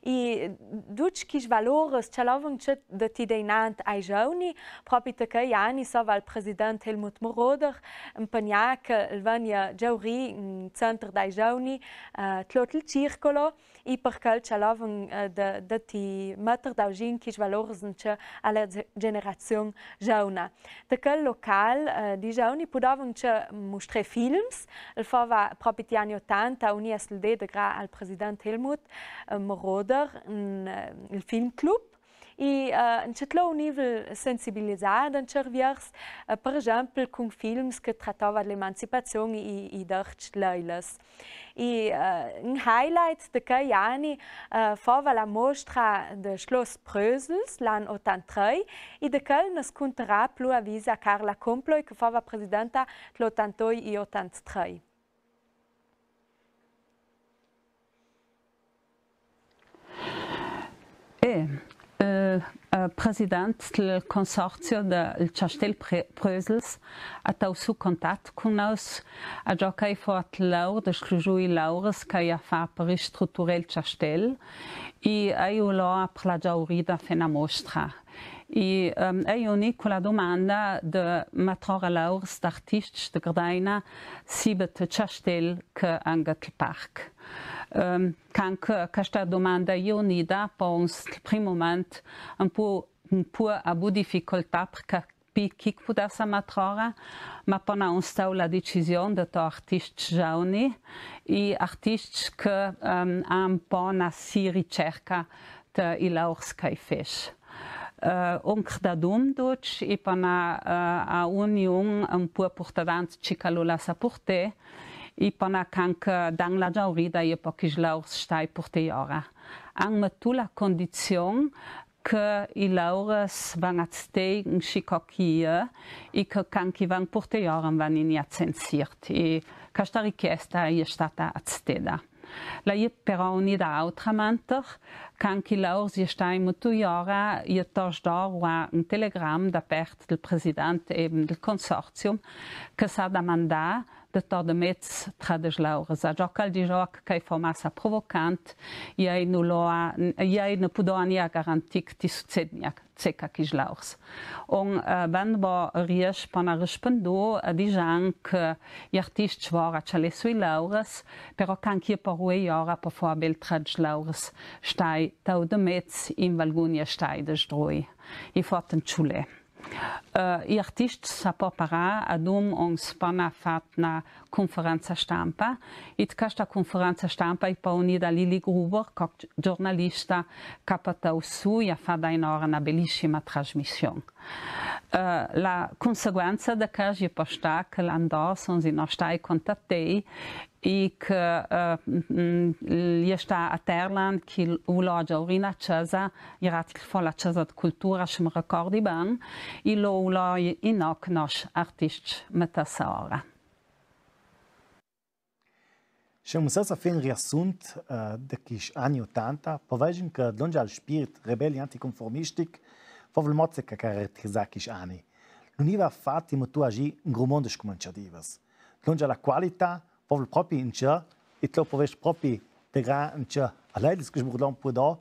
I ducj chescj valors cjalavan ancje de ti dà inant ai giovani, propi te cai ani, sova il president Helmut Moroder, impegnà che il Gnà giaurì in center dai giovani, eh, tlot il circolo, i per quel ciò l'avon, eh, da, da ti metter daugin quists valors in ce alla ge-, generazion giovna. Da quel local, eh, di giovani pudavon ce mustrà films, el fava propi ti ani ottanta, un S L D de gra al president Helmut, eh, Moroder, in, eh, il filmclub, I, eh, in ce tlo un nivel sensibilizà, in certs viers, eh, per exempel, cun films che trattava l'emancipazion i, i dörtsch leiles. I, eh, un highlight de quei ani, eh, fava la mostra de Schloss Prösels, l'an ottantatrei, i de quel nus cuntarà plui avisa Carla Comploi, che fava presidenta tlo ottantoi i ottantatrei. E, eh, eh, president del consorzio del Ciastel Pre-, Prösels à tau su contat cun nus, à giò ch'ei fo at laur de sclujui lauras ch'ei à fà per ristrutturà il ciastel, i ei ulò per la giaurida fé na mostra. I, ehm, ei uni cu la dumanda de matrora lauras d'artistsch de Gardena, sibet ciastel che angat il parc. Ehm, can che questa dumanda è unida, po uns, il prim moment, un po', un po' a bu difficoltà per capì chi che pudassa matrora, ma po n'à uns tau la decisiun de to artistsch giauni, i artistsch che, ehm, à un po' na si ricerca te i laurs ch'ei fesch. Eh, un credadum ducc, i po n'à, eh, à un i un un po' purtadant ci che lu lassa purtè, i po n'à can che dan la giaurida i po quiscj laurs stai purtè iora. An metù la condizion che i laurs van a stei in sci co chi e, i che can ch'i van purtè iora van in i accensiert. I questa richiesta i è stata accettata. La i è però unida autramente, can ch'i laurs i è stai metù iora, i è tost d'ora un telegram da part del president e del consorzium che s'à damandà de tor de mez tra de lauras. A giò ch'al digiò ch'ei fo massa provocant, i ei nu lo a, i ei nu pudò a nia garantì ch'i succed gnà ceca quiscj laurs. Un, eh, ben bo riesce po n'à rispundù, eh, digian che i artistsch vora cialè sui lauras, però can ch'i è po rui iora po fo a bel tra de lauras stai tau de mez in valgunia stai de sdrui. I fo ten ciulè. Eh, i artistsch s'à po parà, adum uns po n'à fat na cunferenza stampa, i de questa cunferenza stampa i po unida Lili Gruber, co giornalista, ch'à po tau su, i à fada inora na belissima trasmission. Eh, la conseguenza de quest i po stà che l'an dopo uns i no stai contattei, i che, eh, mm, i è stà a Terland ch'i ulò giaurì na cesa, i era fo la cesa de cultura, se me recordi ben, i lo ulò i, i no cnosce artistsch metassa ora. Se musassa fé un riassunt, eh, de quiscj ani ottanta, po vegn che dlungia al spirt rebel i anticonformistic, fo vel mozze che caraterizà quiscj ani. L'univa fat i metù a gi un gru mond de scumanciadivas. Dlungia la qualità, fo vel propi in ce, i tlo po vest propi de gra in ce, a lei des che sburdon pudò,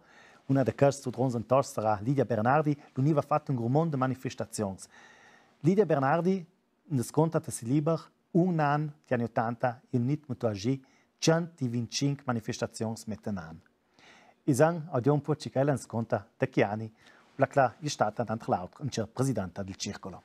una de quels sudrons in tos sarà Lidia Bernardi, l'univa fat un gru mond de manifestazions. Lidia Bernardi, in desconta te si liber, un an, ti ani ottanta, i unit metù a gi centovintcinc manifestazions met un an. I san, audio un po' ci che ella in desconta, de chi ani, la cla i è stata, tanter l'auter, in ce presidenta del circolo.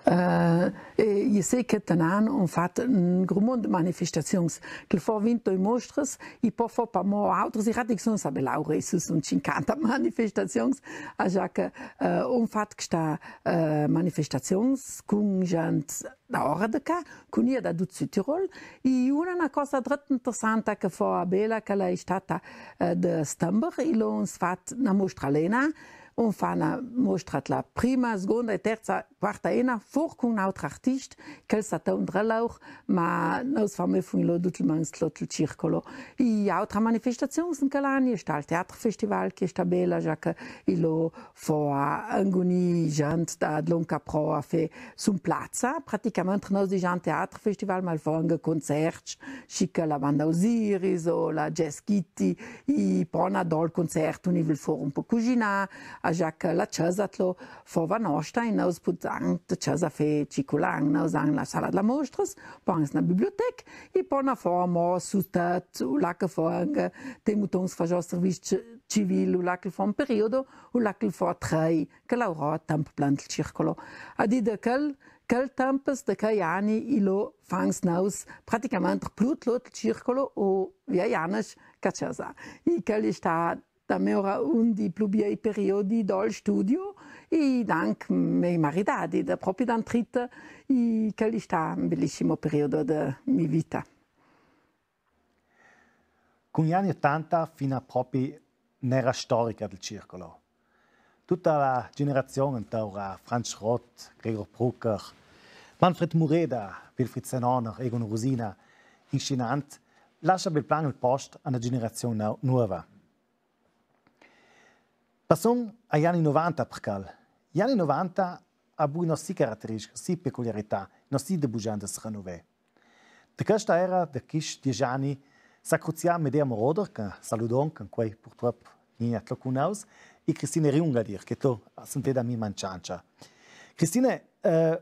Eh, e i se che tenan un fat un gru mond de manifestazions, che fo vintoi mostras, i po fo pamo autras, i radic son sa belaure, su son cinquanta manifestazions, a già che, eh, un fat che sta, eh, manifestazions cun gent da ora de ca, cun ia da dut Südtirol, i una na cosa dret interessanta che fo a bela che l'è stata, eh, de stember, i l'ons fat na mostra lena, un fa na mostra la prima, seconda e terza, quarta ena, for cun un auter artist, ch'el sa teun dre l'aur, ma nous famefun lo dut il mans tlot il circolo. I autra manifestazions in chel ani è sta il Teaterfestival, che è sta bela, già che i lo fo a anguni gent da dlonca pro a fé sun plazza, praticamente nous digian Teaterfestival, ma il fo anche concerts, schi che la banda Osiris o la Jazz Kitty, i pona dol concert, un nivel for un po' cuginà, Agia che la chesa tlo fova nosta, e nus pudavan de chesa fè circolar, nus han la sala dla mostras, po anca na bibliotec, e po na fova mo sustat, u là che fo anca te mutons fagiò servizi civil, u là che fo un periodo, u là che fo trei, che laurò a temp plen del circolo. A dì de chel, chel tempos de chei ani, i lo fans nus praticamente plu tot el circolo, o via Janes, che chesa. E chel è stà da me ora un dei plu biei periodi dal studio, e anca mei maridadi, da propi d'antrita, e chel è stà un bellissimo periodo de mi vita. Cun i ani otanta fina propi n'era storica del circolo. Tuta la generazion intor a Franz Schrott, Gregor Brucker, Manfred Mureda, Wilfried Senoner, Egon Rosina, insinant, lascia bel plan el post a na generazion nau-, nuova. Passum ai ani novanta per chel. I ani novanta a bu i nosti carateristiche, i nosti peculiarità, i nosti debusgian de se renuver. De chesta era, de chescj diesch ani, s'è cruzà Medea Moroder, che saludon, che quei purtroppo gnì tlo cun nus, e Christine Riungadir, che tlo sentè da mi mancanza. Christine, eh,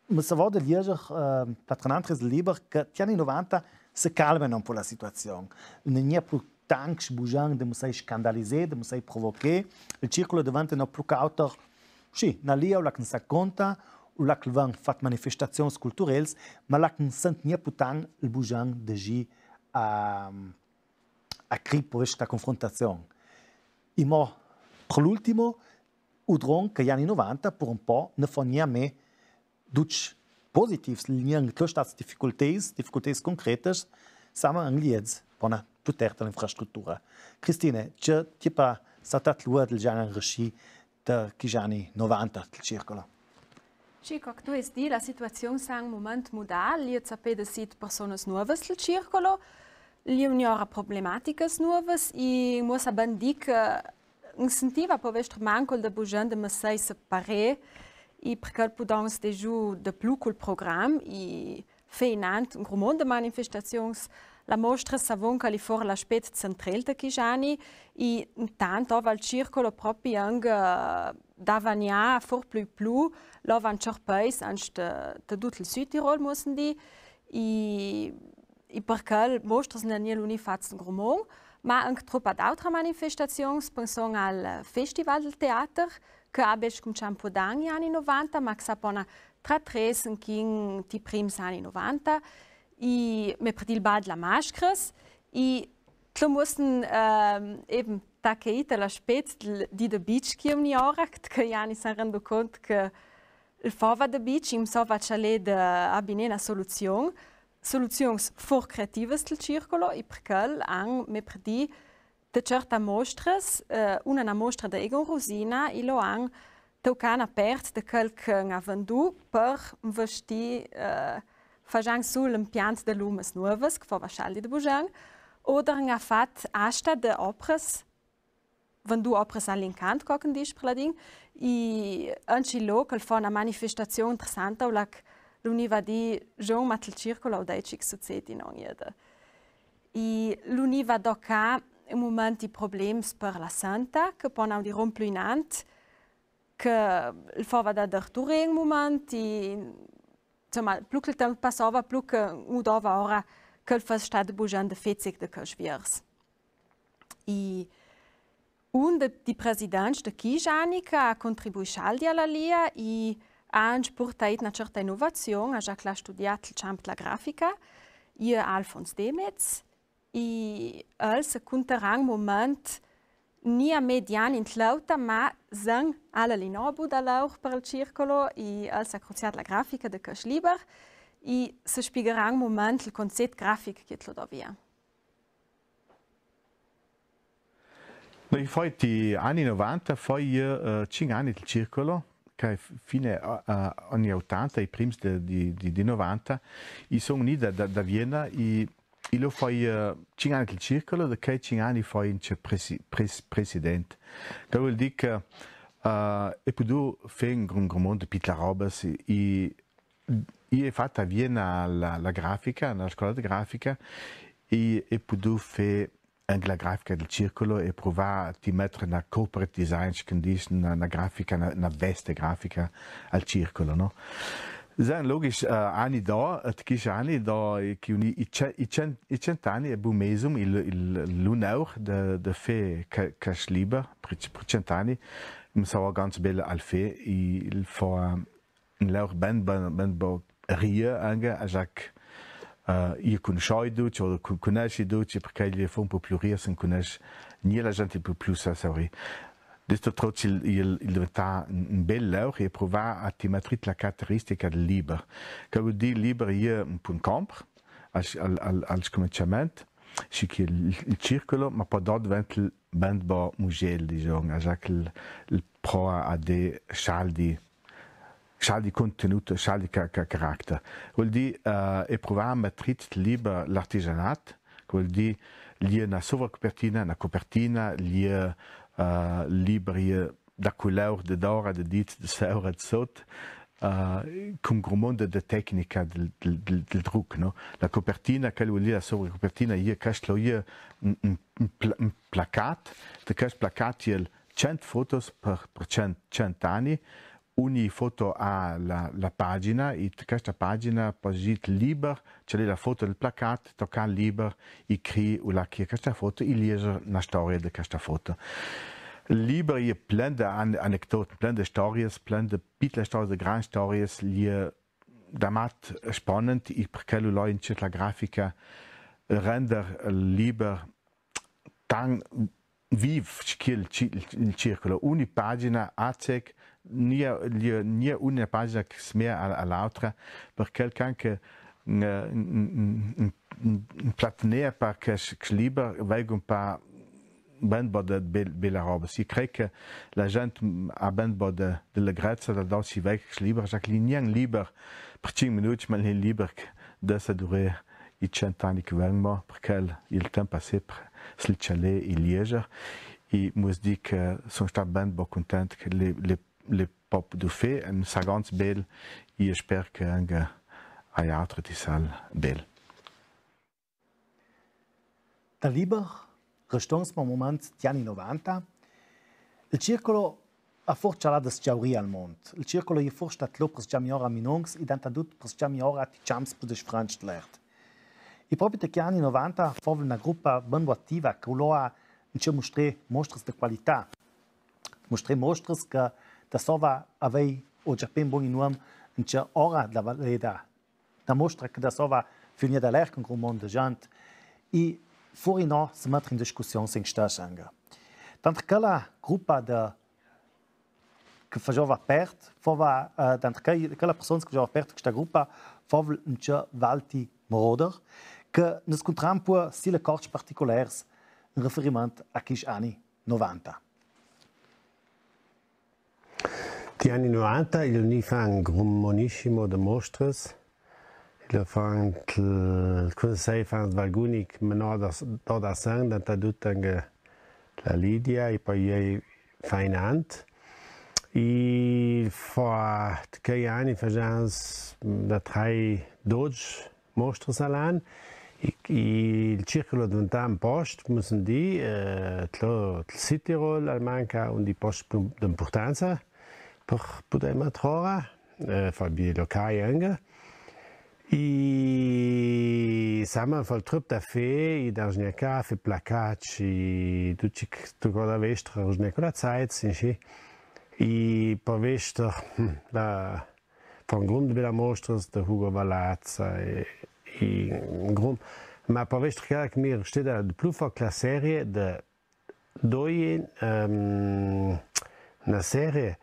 me savò de lieger, eh, pla tranantris del liber, che ti ani novanta se calmena un po la situazion. Gnì plu tanc bugian de mussai scandalisè, de mussai provochè. El circolo deventa no plu che auter, sì, na lia, u là che s'acconta, u là che van fat manifestazions culturels, ma là che sent gnì plu tanc el bugian de gi a, a cri po esta confrontazion. E mo, per l'ultimo, u dron che i ani novanta, per un po, ne fo gnì me ducj positivs, gnì tlo stats dificulteis, dificulteis concretas, same an liez, bona, tutta l'infrastruttura. Christine, ce ti pa satat lua del Gian Resci de chi ani novanta del circolo? Sì, co che tu âs dì, la situazion s'è un moment mudà, i è zappè de sid personas nuovas del circolo, i è ora problematicas nuovas, e mo sa ben dì che An sentiva po vestr mancul de bugian de mussai se parè, e per chel pudons de giù de plu cul program, e fè inant un gru mont de manifestazions, la mostra savon che l'è for l'aspet centrel de chi ani, e intant ova al circolo propi anca, eh, da vagnà for plu plu, l'ova an cerpeis, anc de, de dut il Südtirol, mussen dì, e, e per chel mostras n'è gnì l'uni fats un gru mont, ma anca tropa d'autra manifestazions, penson al Festival del Teater, che abbies cumcià un po d'ani, ani novanta, ma che s'è pona tra tres, anca in ti prims ani novanta, e me per dì il bal dla mascras, e tlo mussen, ehm, eben, tacche ite l'aspet del, di de beach che un ora, che ani s'è rendu cont che il fova de beach, im sova cialè de abinè na soluzion, soluzions for creativas del circolo, e per chel an me per dì de certa mostras, eh, una na mostra de Egon Rosina, e lo an tocà na pert de chel che an à vendù per investì, eh, fagian sul impiant de lumas nuovas, che fova scaldi de bugian, oder an à fat asta de opras, vendù opras a l'incant, co che an dis per ladin, e anca lo che fo na manifestazion interessanta, u là che l'univa dì, Jean, ma tel circolo, o dai, ce che sucedi, no, ieda. E l'univa docà un moment i problems per la santa, che po n'audì rom plu inant, che il fova da derture un moment, e, insomma, plu che il temp passova, plu che udova ora che il fos stat bugian de fezeg de chescj viers. E un de, di presidents de chi ani che à contribuì scaldi a la lia, e à anca purtà na certa innovazion, à già che l'à studià il champ dla grafica, e Alfons Demetz, e els cuntaran un moment, gnì a median in tlauta, ma sen ala linobu da laur per il circolo, e els à cruzià la grafica de chescj liber, e se spiegaran un moment il concet grafic che tlo dovia. No, i fo ti ani novanta, fo i, eh, cinc ani del circolo, che fine, eh, eh, ani otanta, i prims de, di, di, di novanta, i son gnì da, da, da Viena, i, i lo fo, eh, cinc ani del circolo, de chei cinc ani fo anca presi-, pres-, president. Che vol dì che, eh, i è pudù fè un gru-, un gru mont de pitlas robas, i, i è fata a Viena la, la grafica, la scola de grafica, e i è pudù fè anca la grafica dal circolo e pruvà a ti metter na corporate design, che dis, na, na grafica, na, na veste grafica al circolo, no? Sen logisch, eh, ani do, eh, tchisch ani do, eh, che i, i ce-, i cen-, i cent ani e bu mesum il, il, l'uneur de, de fé ca-, casch liber, per, per cent ani, mi sava ganz bel al fé, i, il fo, eh, in leur ben, ben, ben bo rie anca, a Jacques, eh, i cunossi ducc, o cu-, cunossi ducc, perché i fo un po' plui rie, se cunossi, ni la gente po' plui sa sauri. Desto troch il, il, il deventà un, un bel leur e pruvà a ti metter la carateristica del liber. Che vol dì liber, i è un punt compr, al, al, al, al scuminciament, si che il, il circolo, ma po do deventa ben bo mugel, disons, a Jacques il, il prova a dè scialdi, scialdi contenut, scialdi ca-, ca-, caracter. Vol dì, eh, e pruvà a metter liber l'artigianat, che vol dì, i è na sovracopertina, na copertina, i è, eh, liber, i è da culeur, de dora, de dit, de seura, de sot, eh, cun gru mont de tecnica del, del, del, del druc, no? La copertina, che vol dì la sovracopertina, i è, chest i è un, un, un pla-, un placat, de chest placat i è cent fotos per, per cent, cent ani, ogni foto a la, la pagina, e chesta pagina po dì liber, cioè la foto del placat, tocà liber, e crì, o la, che chesta foto, e liezer na storia de chesta foto. Liber i è plen de an-, anecdote, plen de storias, plen de pitele storias, de grande storias, i è damat spannend, e per chel loi incet la grafica, render liber tant viv che il ci-, il circolo. Ogni pagina a sè, nia, nia, nia una pagina che smea a, a l'autra, perché can che, mm, mm, mm, mm, mm, platnea par che s-, che liber veghe un po' ben bo de bel-, bela roba. Si cree che la gent, mm, a ben bo de, de legrezza da do si vec liber, già che l'è gnà liber per cinc minuts, ma l'è liber che deve durà i cent ani che vegn, mo, perché il, il temp a sempre sliccialè e liezer, e mus dì che son stà ben bo cuntent che le, le, le pop du fé, e sa ganz bel, e sper che anca ai altri ti sal bel. Da liber, restons par un moment t'i ani novanta. Il circolo a forsa là da s-giaurì al mont. Il circolo i è forsa stat là per s-già miora minongs e dantadut per s-già miora ti ciams per de sfranc d'lert. E propri te chei ani novanta fova na grupa ben bo ativa che ulova ince mustrè mostras de qualità. Mustrè mostras che da sova avei o già ben bon nuom ince ora da valeda. Na mostra che da sova furnia da ler cun un gru mont de gent. E furina se metter in discussion sen sta sanga. Tant che la grupa de, che fajova part, fova, eh, tant che, che la persona che fajova part de sta grupa, fova ince Valti Moroder, che nus scuntram pur si le corts particulars in riferiment a chei ani novanta. T'i ani novanta, i è ni fà un gru monissimo de mostras. I è fà il Cunsei Franz Valgunic, ma no da, no da sen, dantadut anca la Lidia, e po i è fà in ant. E fo, tchei ani, fajans da trai, dodis mostras a l'an, e, e il circolo deventà un post, mus dì, eh, tlo, tlo Südtirol, almanca un dei poscj plui d'importanza per puder metter fora, eh, fà biei locai anca. E soma fò il trup da fé, e da sgnacar, fé placatsch, e dut ce che tu co da vestrer, sgnacar la zait, inscì. E po vestrer, hm, la, fò un gru de belas mostras de Hugo Vallazza e, e un gru, ma po vestrer che mi resteda de plui fò la serie de doi, ehm, na serie,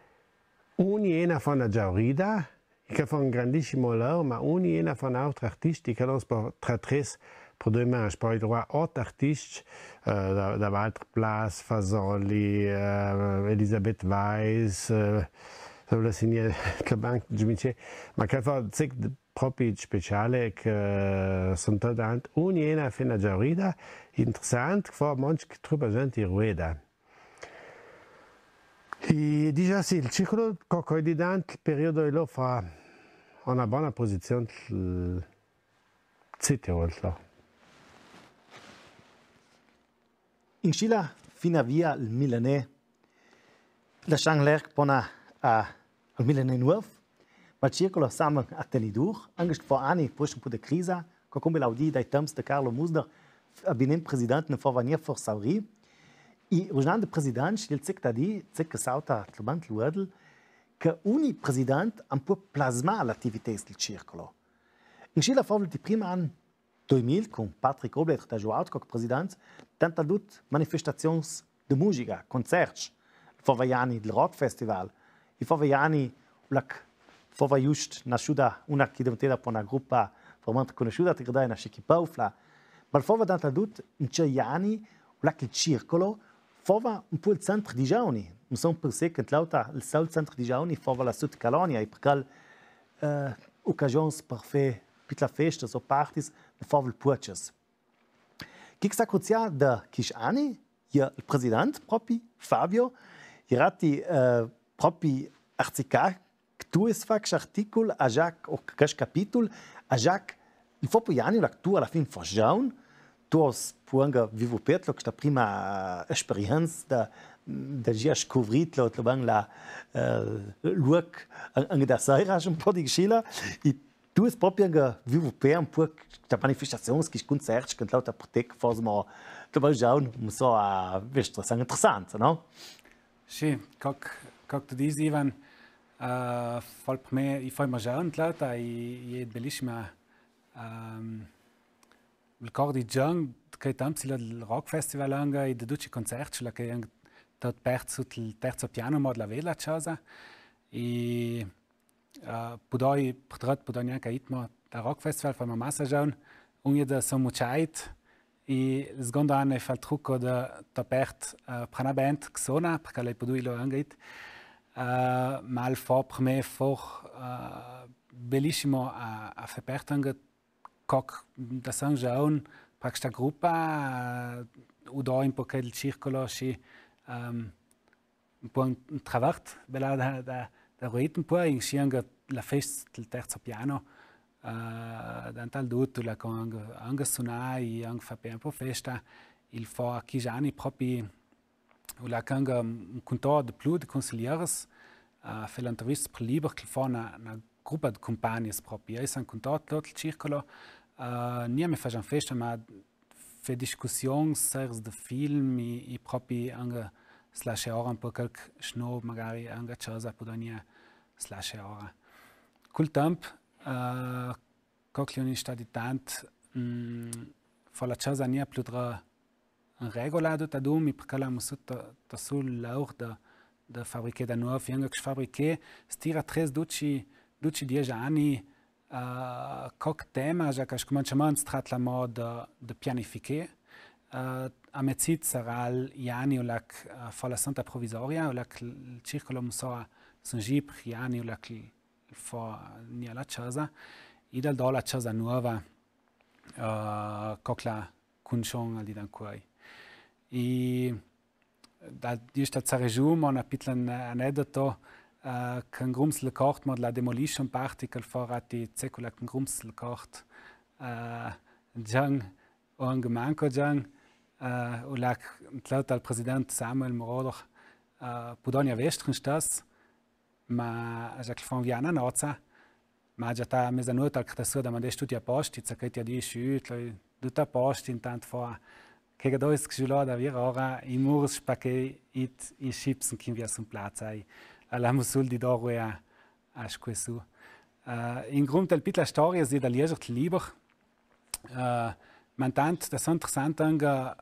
ogni ena fò na giaurida, e che fò un grandissimo laur, ma ogni ena fò un autri artist, e che no s' po tra tres, po doi mans, po i trova ot artiscj, eh, da, da Walter Plas, Fasoli, eh, Elisabeth Weiss, eh, so la signora Cabanc, Giumince, ma che fò zec de propi speciale che son tadant, ogni ena fò na giaurida, interessant, che fò manc che trupa gent i rueda. E digià sì, il circolo, co, co i è didant, il periodo i lo fà, a una bona posizion, il Südtirol, là. Inscì la fina via al milanè, lascian lerg pona a, al milanè nuov, ma al circolo saman a tenidur, anche se fò ani pustin un pu de crisa, co come l'audì dai temps de Carlo Musner, a binen president ne fò vagnir for sauri, i ruginan de president, il zec da dì, zec che sauta tlubant luodel, che ogni president an può plasmà l'attività del circolo. Inscì la fò di prima an doi mil, cun Patrick Oblet da Joao, co president, tanta dut manifestazions de musica, concerts, fò vaiani del Rock Festival, i fò vaiani, la c-, fò vai just nasciuda una chi deventeda po una gruppa veramente conosciuda, te credai, una Shaky Paufla, ma fò va tanta dut, in ce ani, la che il circolo, fò va un po' il centro di giovani, non so perché che l'auta, il sol centro di giovani, fò va la Sud Calonia, e perché, eh, ocasions per fè pitla festas o parties, ne fò il puoces. Chi s'ha cruzià da quist ani, i president propi, Fabio, i rati, eh, propi articà, che tu es fac articul, a Jacques, o quist capitul, a Jacques, il fò po ani, la che tu a la fin fò giovin, tu as po anca vivù per tlo quista prima, eh, esperienza da, da già scuvrir tlo, tlo ban la, eh, luoc, an-, anca da saira, un po' di scila, e tu es propi anca vivù per un po' da manifestazions, che concerts, che l'auta per te che fò mo, tlo ban giovin, non so, a vestre, san interessant, no? Sì, co, co tu disi, Ivan, eh, fò per me, i fò mo giovin, l'auta, e, e è bellissima, ehm, il cor di giovin, che tanto si la del Rock Festival anca, e de duci concerti, la che è anca tot perso, il terzo piano, mo de la vela, ciosa. E, eh, pudoi, putroppo, pudoi gnanca it mo, da Rock Festival, fò mo massa giovin, un je da so mucciait, e il secondo ano fò il trucco da, da pert, eh, per una band che sona, perché l'hai pudui lo anca it. Eh, ma il fò per me fò, eh, bellissimo a, a fà pert anca co da San Giaun, per questa gruppa, eh, u do un po' che il circolo, sì, ehm, un po' un, un travert, bella da, da, da ruit un po', inscì anca la festa del terzo piano, eh, dant al dut, la con anca, anca sunai, anca fà un po' festa, il fò a Chigiani propi, u la che anca, mm, un cuntor de plui de consiglieres, eh, fà l'intervista per Liber, che fò una, una gruppa de cumpagnis propi. Eiu san cuntor tot il circolo, eh, nia mi facian festa, ma fà discussioni, series de film, e, e propi anca slasce ora un po' qualche snob, magari anca ciosa, può nia slasce ora. Cul temp, eh, co che l'università di tant, mm, fò la ciosa nia plui tra in regola dut adun, mi perché l'amo sutta, ta sul laur da, da fabrichè da nuov, e anca che fabrichè, stira tres, duci, duci, dies ani, eh, co che tema, già che al scumanciamint si trat la mo da, da pianifichè, eh, a mezit sarà i ani u la che, eh, fò la santa provisoria, u la che il circolo mo so a San Gipr, i ani u la che fò nia la ciosa, e dal do la ciosa nuova, eh, co che la cunson al di d'ancuoi. E da, di sta zaregiu, mo una pitla an-, anedoto, eh, che in Grums le Cort, mo de la demolition party, che fò rati zecula che in Grums le Cort, eh, Gian, o anca manco Gian, eh, u la che, l'auta, il president Samuel Moroder, eh, pudonia vestrin stas, ma già che fò via una noza, ma già ta mezanut al cartasù da mandà tuti a posti, za che ti a disciu, tlo, dut a posti, intant fò, che ga dois che giulò da vir ora, i murs, perché it, i scips, che via sun plaza, e, a la musul di doru a, a scuesu. Eh, in Grums tal pitla storia, si da lieger il liber, eh, ma intant, da so interessant anca,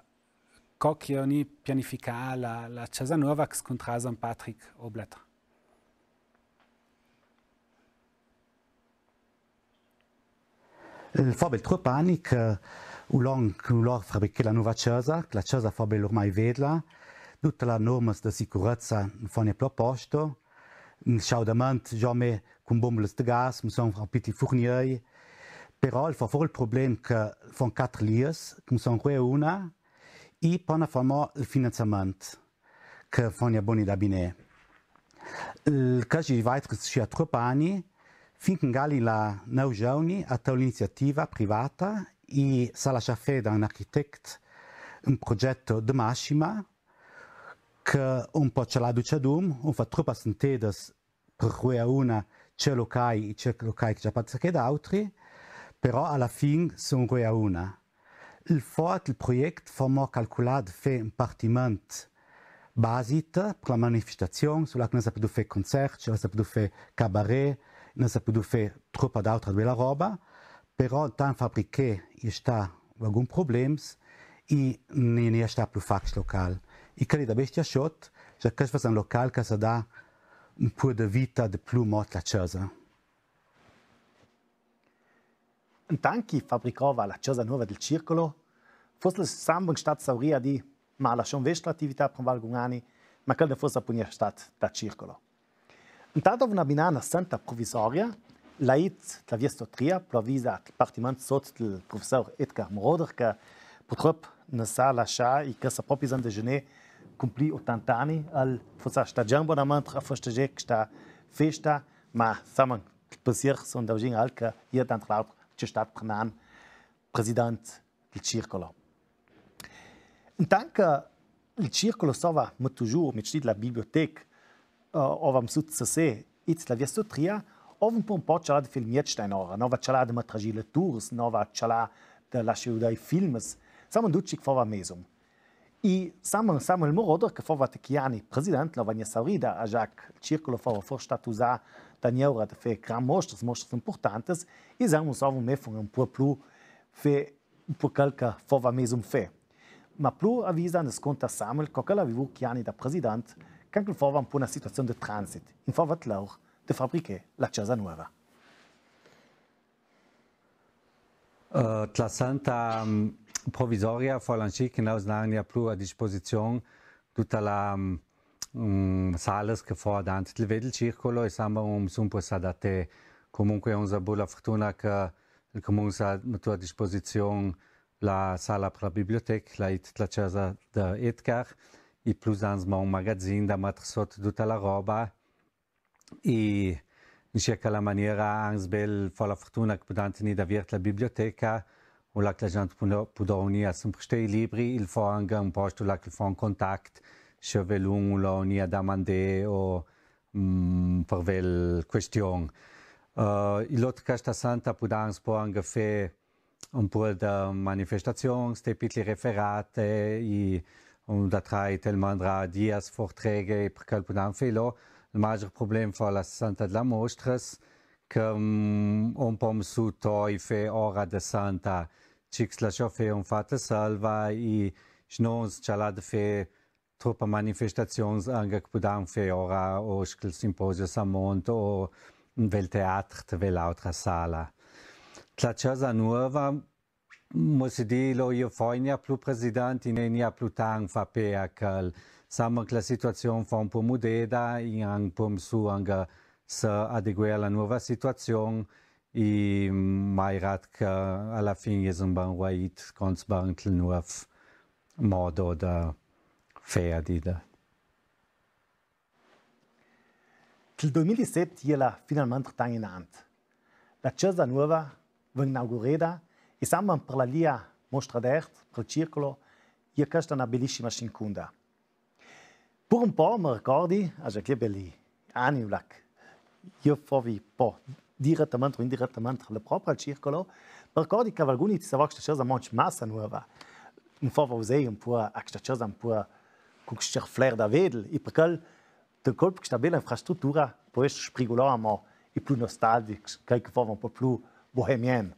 co che oni pianifica la, la ciosa nuova che scuntrasa in Patrick Oblet. Il fò bel trup ani che u lon, u lor fabrichè la nuova ciosa, che la ciosa fò bel ormai vedla, dute la normas de sicurezza fò nia plo posto, il sciaudamint, già me cun bombolas de gas, mo son un piti furniei, però il fò for il problem che fò quater lies, che mo son rue una, e pona fò mo il finanziamint, che fò nia boni da binè. Il caso di Weitris sia trup ani, fin che gali la nau giauni a tau l'iniziativa privata, e sa lascia fè da un architect, un progetto de massima, che un po' ce l'ha ducedum, un fa troppa sentedas per rueuna ce locai, ce locai che già passa che d'autri, però alla fin son rueuna. Il fat, il proiect, fa mo calculà de fé un partiment basit per la manifestazion, su là che no s'ha pudù fé concerts, no s'ha pudù fé cabaret, no s'ha pudù fé troppa d'autra bela roba, però tant fabriché i sta vagun problems, i ni, ni sta plu fac local. I quel da bestia sot, già che fa un local che sa dà un po' de vita de plu mot la casa. Intant che i fabricava la casa nuova del circolo, fosse samba stat saurì a dì, ma lascion vestra l'attività per valgun ani, ma quel ne fosse appunto stat da circolo. Intant una binana santa provisoria, la it la via Stotria, plu avisa il partiment sot del professor Edgar Moroder, che purtroppo ne sa lascià, e che sa proprio in de genè compli ottanta ani, al fosse sta già un bonamente a festegià sta festa, ma saman il pensier son da ugin al che io, tra l'altro, ce stat prenan president del circolo. Intant che il circolo sova, ma toujours, mi ci la biblioteca, eh, ova msut se se, it la via Stotria, ova un po' un po' cialà de film jetzt in ora, nova cialà de matragi leturs, nova cialà de lasciu dai films, saman duci che fava mesum. I saman, Samuel Moroder, che fava te chi ani president, la vegna saurida a Jacques, il circolo fava for stat usà da niaura de fé gran mostras, mostras importantes, i saman sova me fun un po' plu fé un po' quel che fava mesum fé. Ma plu avisa ne sconta Samuel, co quel aveva chi ani da president, che anche fava un po' una situazione de transit, in fava tlor de fabriche la casa nuova. Eh, la santa, mm, provisoria fa lansì che no s'han plu a disposizion tutta la, mm, mm, salas che fa dant del vedel circolo e samba un sun po' sa da te. Comunque, on za bula fortuna che il comun sa mettu a disposizion la sala per la biblioteca, la it la casa de Edgar, e plus ans ma un magazin da metter sot tutta la roba. E in cerca la maniera ans bel fa la fortuna che pudan tenir daviert la biblioteca, u là che la gent pudo, pudo unir a sempre stei libri, il fa anche un posto là che fa un contact, se ve lun u là unir a domande o, mm, per vel question. Eh, il ot che sta santa pudan spo anche fe un po' de manifestazions, te pitli referate, i, un da trai tel mandra dias vorträge, e per quel pudan felo. Il maggior problem fa la santa de la mostras, che, mm, un po' su toi fe ora de santa, cics la ciò fe un fate salva, i snons cialà de fe troppa manifestazions anche che pudan fe ora o schel simposio Samont o in vel teatr, te vel autra sala. La casa nuova, mo si di lo io fo, i n'ha plu president, i n'ha plu tan fa pe a quel. Saman che la situazion fa un po' mudeda, i un po' su anche se adeguer a la nuova situazion, i mai rat che alla fin jes un ban ruait, cons ban il nuov modo de fe a dida. Il doi mil e set iela finalment tan inant. La casa nuova ven inaugureda e saman per la lia mostra d'art, per il circolo, ie questa una bellissima scincunda. Pur un po' me ricordi, a già che belli ani u lac, io fovi po' direttamente o indirettamente le proprio al circolo, me ricordi che valguni ti saveva che sta casa manc massa nuova, un fava usei un po' a sta casa un po' con sta flair da vedel, e per quel de colp che sta bella infrastruttura po' esser sprigulà, ma i plu nostalgics, quei che fava un po' plu bohemien.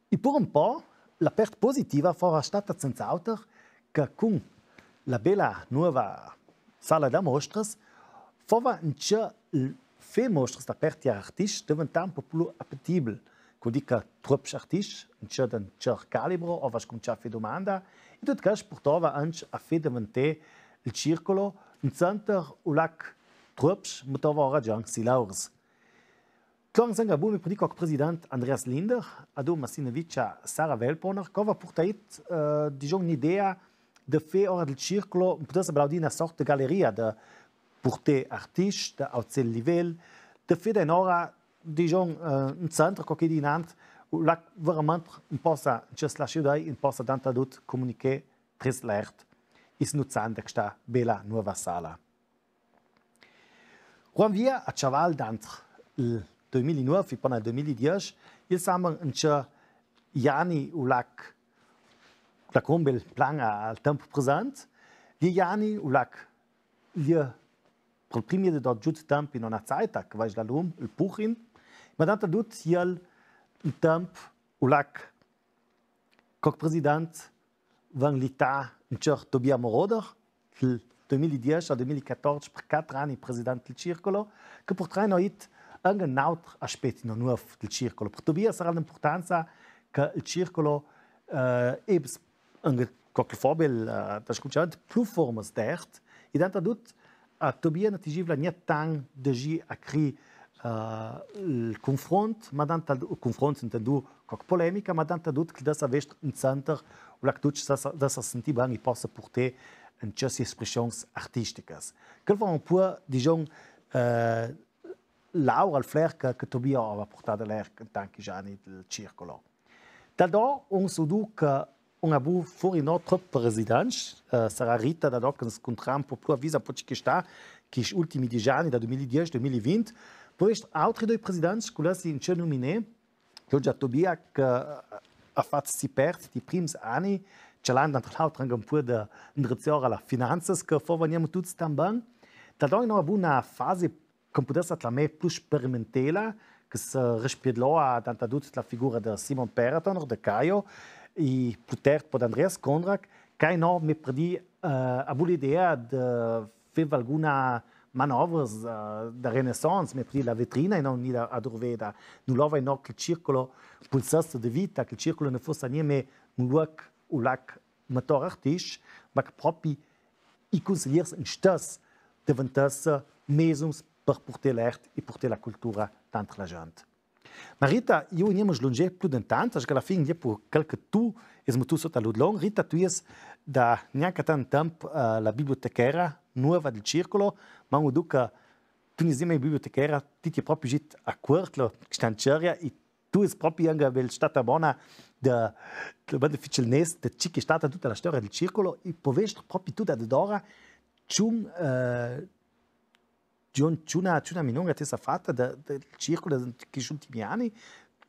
E pur un po', la part positiva fora stata senz'auter che cun la bella nuova sala da mostras fava anche il fe mostras da part a artists deventà un po' plu appetibel. Col dì che trops artists, anche d'un ciert calibro, ova scuncià fe domanda, e tut quest purtava anche a fe deventà il circolo un center u lac trops mettava ora già anche si laurs. Tlor insengabul mi pudì co president Andreas Linder, a doma sine vicia Sara Welponer, che ova purtait, eh, digion, un'idea de fe ora del circolo, un pudesse blau dì una sorta de galeria de purtè artists de auzel livel, de fe de ora, digion, eh, un center, co che dinant, Là, verementri, in possa, in ce sla sciudai, in possa dantadut comunichè tris l'ert, is nuzzanda chesta bela nuova sala. Quant via a chaval dantr il doi mil e nuov e pona il doi mil e diesch, il saman in ce Jani u lac, la combel plan al temp present, di Jani u lac, lie per il primi de dot giut temp in una zaita, che vais la lum, il Puchin, ma dantadut iel in temp u lac coc president van lità in cer Tobia Moroder, dal doi mil e diesch al doi mil e catordsch per quatr ani president dal circolo, che purtraina it anche un autr aspet no nuov dal circolo. Per Tobia sarà l'impurtanza che il circolo, eh, ebs anche coc fobel, eh, da scuciant, plu formas d'ert, e dantadut a Tobia na tigivla gna tan de gi a cri, eh, il confront, ma dantadut, confront intendù coc polemica, ma dantadut che da sa vest in center, u lac duc da sa, da sa senti ban e possa purtè in certe espressiuns artisticas. Quel fa un po', digion, eh, l'aura al fler che, che Tobia ava purtà da l'er in tanchi ani dal circolo. Dal do, un sudu che un abu fur in otro presidents, eh, sarà Rita, dal do che scuntram un po' plu a vista un po' ce che sta, che i ultimi diesch ani, da doi mil e diesch, doi mil e vint, po vest autri doi presidents, che là si in ce nominé, Giorgia Tobia, che, eh, a fat si pert i prims ani, ce l'an dantr l'auter anche un po' da indrezior a la finanzas, che fo vegniamo tuts tan ben. Dal do in una buna fase che un pudess atlamè plu sperimentela, che se rispiedloa dantadut la figura de Simon Perraton, de Caio, e plu tert po d'Andreas Kondrak, che no, me per dì, eh, abu l'idea de fè valguna manovras, eh, de renaissance, me per dì la vetrina e no ni la adurveda, nu lova e no che il circolo pulsesse de vita, che il circolo ne fosse nieme un luoc u lac mator artisch, ma che propi i cunsigliers in stes deventesse mesums per purtè l'ert e purtè la cultura dantr la gent. Ma Rita, iu gnemo slungè plu d'entant, che a la fin gnemo calche tu, es mutu sota l'udlon. Rita, tu es da gnanca tant temp, eh, la bibliotechera nuova del circolo, ma un duca tu n'es mai bibliotechera, ti ti è propi git a cuortlo, stanceria, e tu es propi anca bel stata bona de, de ben difficil nes, de ce che è stata tutta la storia del circolo, e po vest propi tu da dora, ciun, eh, ciun, ciuna, ciuna minunga te sa fata de, del circolo de, de chesti ultimi ani,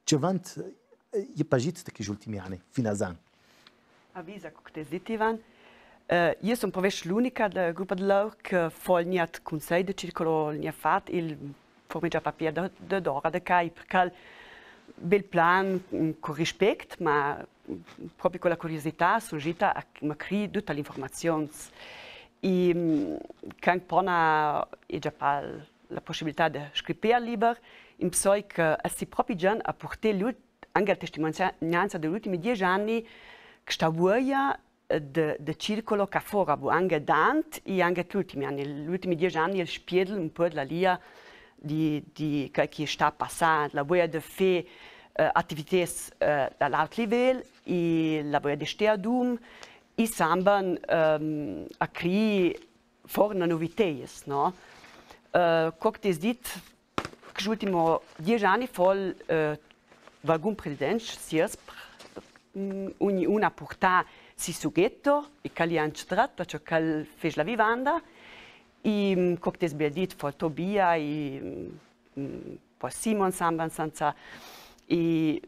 ce vant, eh, e pagit de chesti ultimi ani, fin a zan. Avisa, co che te zit, Ivan. Eh, iu son po vest l'unica de grupa de laur che fo il gno cunsei de circolo, il gno fat, il formegia papier de, de dora de cai, perché il bel plan, mm, co rispet, ma, mm, propi co la curiosità, son gita a, ma cri tutta l'informazion. E, mm, can pona e già pal la pussibilità de scripè al liber, in psoi che, eh, si propi già a purtè l'ult-, anca la testimonianza de l'ultimi diesch ani, che sta vuoia, eh, de, de circolo ca fora, bu, anca dant, e anca l'ultimi ani, l'ultimi diesch ani, el spiedel un po' la lia di, di che, che sta passà, la vuoia de fè, eh, ativitets, eh, da l'alt livel, e la vuoia de stè adum, e samban, ehm, a cri for na noviteis, no? Eh, co che te zit, chesti ultimi diesch ani fo, eh, valgun president, si es, mm, ogni una purtà si sughetto, e che li ha incentrat, ciò che fes la vivanda, e, mm, co che te zit, fo Tobia, e, mm, po Simon samban senza, e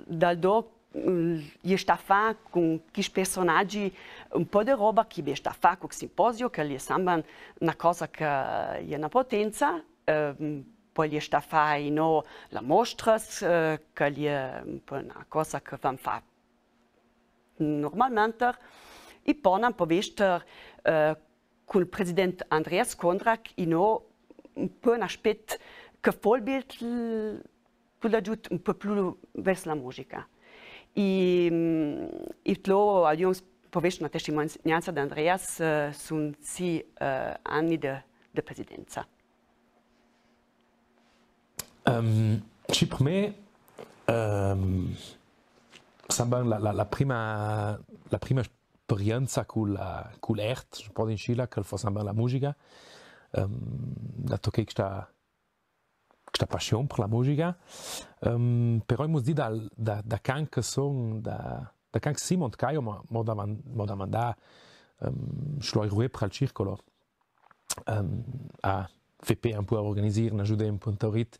dal do, mm, e sta fà cun chesti personagi un po' de roba che e sta fà cul simposio, che l'è samban na cosa che l'è na potenza, ehm, po l'è sta fà, no, la mostra, eh, che l'è un po' na cosa che van fà normalmente, e po n'an po vest, eh, cul president Andreas Kondrak, e no, un po' un aspet che fo il bel, plu da giut, un po' plu vers la musica. E, mm, e tlo, avion po vest na testimonianza d'Andreas, eh, sun si, eh, ani de, de presidenza. Ehm, sì, per me, ehm, samban la, la, la prima, la prima esperienza cul, cul ert, se pò dì inscì, che fo samban la musica, ehm, dato che sta, sta passion per la musica. Ehm, però i mus dì da, da, da can che son, da, da can che si mont caio, ma, ma da man-, ma da mandà, ehm, schloi ruè per al circolo. Ehm, a fè pe un po' a organizir, n'agiudè un po' in taurit,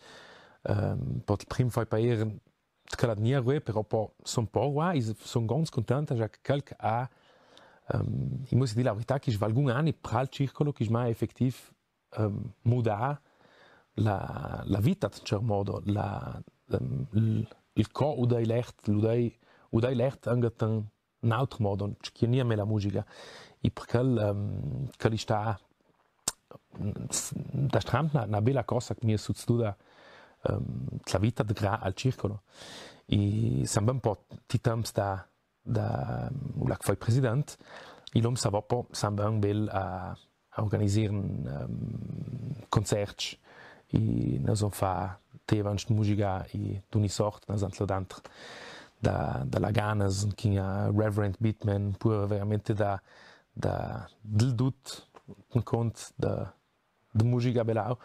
ehm, po il prim fai paer, che la dnia ruè, però po son po ruà, i son gronts contenta, già che quel che ha, ehm, i mus dì la verità, che svalgun ani per al circolo, che m'ha effectiv, ehm, mudà la, la vita, in cer modo, la, ehm, il, il co u dai lert, u dai, u dai lert anche tan n'altro modo, che gnì a me la musica. E per quel, ehm, quel sta, mm, s-, da stramp na, na bela cosa che mi è succeduta, ehm, la vita de gra al circolo. E sam ben po ti temps da, da, u lac fai president, e l'om sa va po, sam ben bel a, a organizir, ehm, concerts, e nus om fa tevans de musica e d'ogni sort, nus om lo dentro da, da Laganas, che ha Reverend Beatman, pur veramente da, da, del dut, un cont da, de musica belau,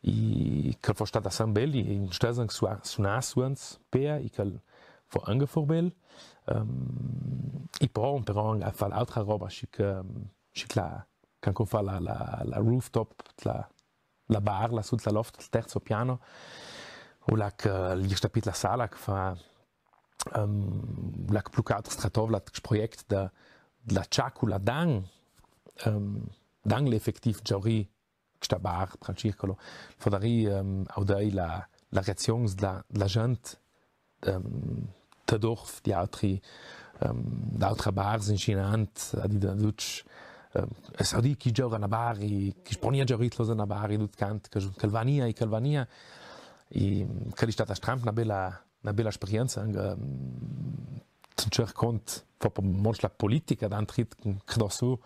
e che fo stat assai bel, e in stessan sua-, sunà suons, pea, e che fo anche for bel, ehm, e po, però, a fa l'altra roba, schi che, schi che la, can con fa la, la, la rooftop, la, la bar, la sut la loft, il terzo piano, u lac, eh, lì sta pit la sala che fa, ehm, u lac plu che altro stratovla, il proiect da, da ciacula dan, ehm, dan l'effectiv giauri, sta bar, per al circolo. Fodarì, ehm, audei la, la reazion dla, dla gent, ehm, te dorf, di altri, ehm, d'altra bars insinant, a dì da ducc, ehm, e sa dì chi giaura na bar, e chi sponia giauri tlos na bar, e dut cant, che, che vania, e che vania. E, che l'è stata stramp na bela, na bela esperienza, anche, ehm, in cer cont, fo po monch la politica, d'antrit, che do su,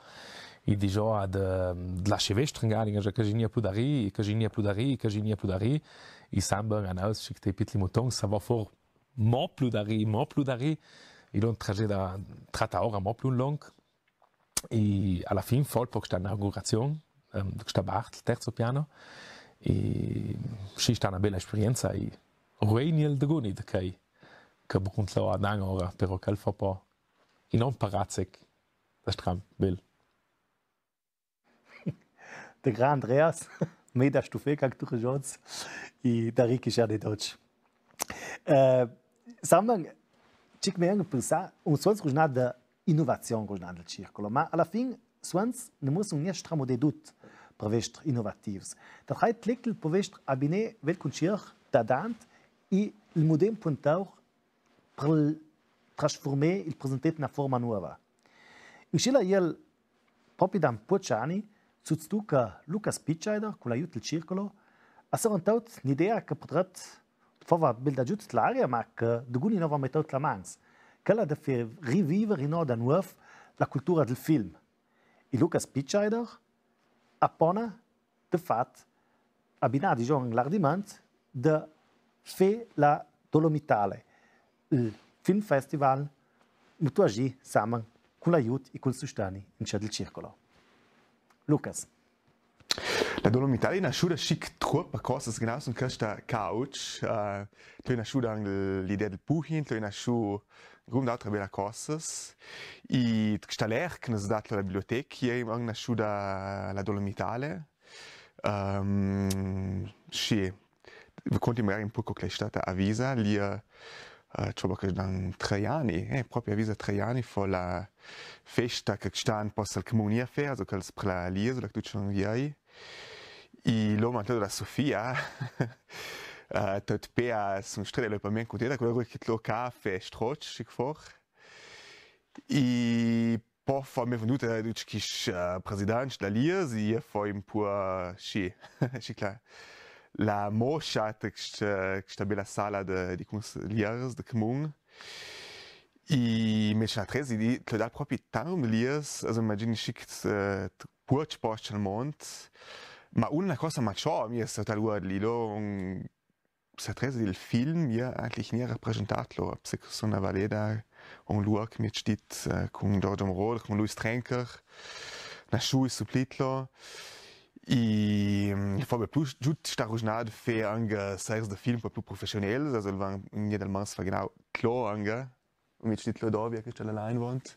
e digiò ad, ehm, dla Silvestre, magari, che, che gnì a plu da rì, che gnì a plu da rì, che gnì a plu da rì, e sam ben a nus, schi che te pitli mutons, sa va for mo plu da rì, mo plu da rì, e l'om traget da tratta ora mo plu in long, e a la fin fo po sta inaugurazion, ehm, de sta bar, il terzo piano, e schi sta na bela esperienza, e ruè gnì el deguni de chei, che bruntlo a dan ora, però che fo po, e non parazec, da stramp bel. De gra Andreas, mei da stufeca che tu regions, e da richiscia de doc. Eh, sam ben, ciò che me vien a pensà, un suonz ruginà de inovazion ruginà del circolo, ma a la fin suonz ne muossan gnà stramò de dut per vestr inovativs. Da fai tlecl per vestr abinè vel concir da dant e il mudem puntaur per trasformè il presentet in na forma nuova. In scella iel propi da un può ani, succedu che Lucas Pitscheider, cun l'aiut del circolo, ha sorrentaut n'idea che podret fava bel d'agiut l'aria, ma che deguni no va metaut la mans. Quella de fer riviver inò da nuov la cultura del film. E Lucas Pitscheider ha pona de fat, abinà digiò l'ardimant de fé la Dolomitale, il film festival, mutuagi saman cun l'aiut e cul sustani in cer del circolo. Lucas. La Dolomitale l'è nasciuda schi che troppe cose che no son questa cauch, eh, l'è nasciuda anche l'idea del puhin, l'è nasciuda grum d'altre belle cose. E sta l'era che nos dat la biblioteca, è anche nasciuda la Dolomitale. Ehm, sì, vi conti magari un poco che l'è stata a Visa, lì, eh, eh, ciò che dan tre ani, eh, proprio a Visa tre ani, fo la festa che stan posta al comuni a fare, so che per la Liesa, la che tu ci inviai. E l'oma la Sofia, eh, tot pea, son strade, l'è per me contenta, quella che lo caffè, stroc, schic for. E po fo me venduta, eh, ducc chis, eh, presidents da Lies, e fo un po', eh, sì, sì, clar. La moscia, te, questa, questa bella sala de, di consigliers, de comun. E me sa tresi di, te dal propi tanto Lies, also imagini sì che, eh, può ci posta al mont, ma una cosa, ma ciò, mi è stata l'ora lì, lo, un, sa tresi del film, ja, eigentlich nie rappresentatlo, a Psicosona Valeda, un luoc mi è stit, eh, cun Giorgio Moroder, cun Luis Trenker, nasciui suplitlo, I, mm, fa be plu, giust sta rugnà de fà anca sers de film po plu professionels, also el va in gnedel mans fa genau tlo anca, un mit schnitt tlo dovia che sta la Leinwand.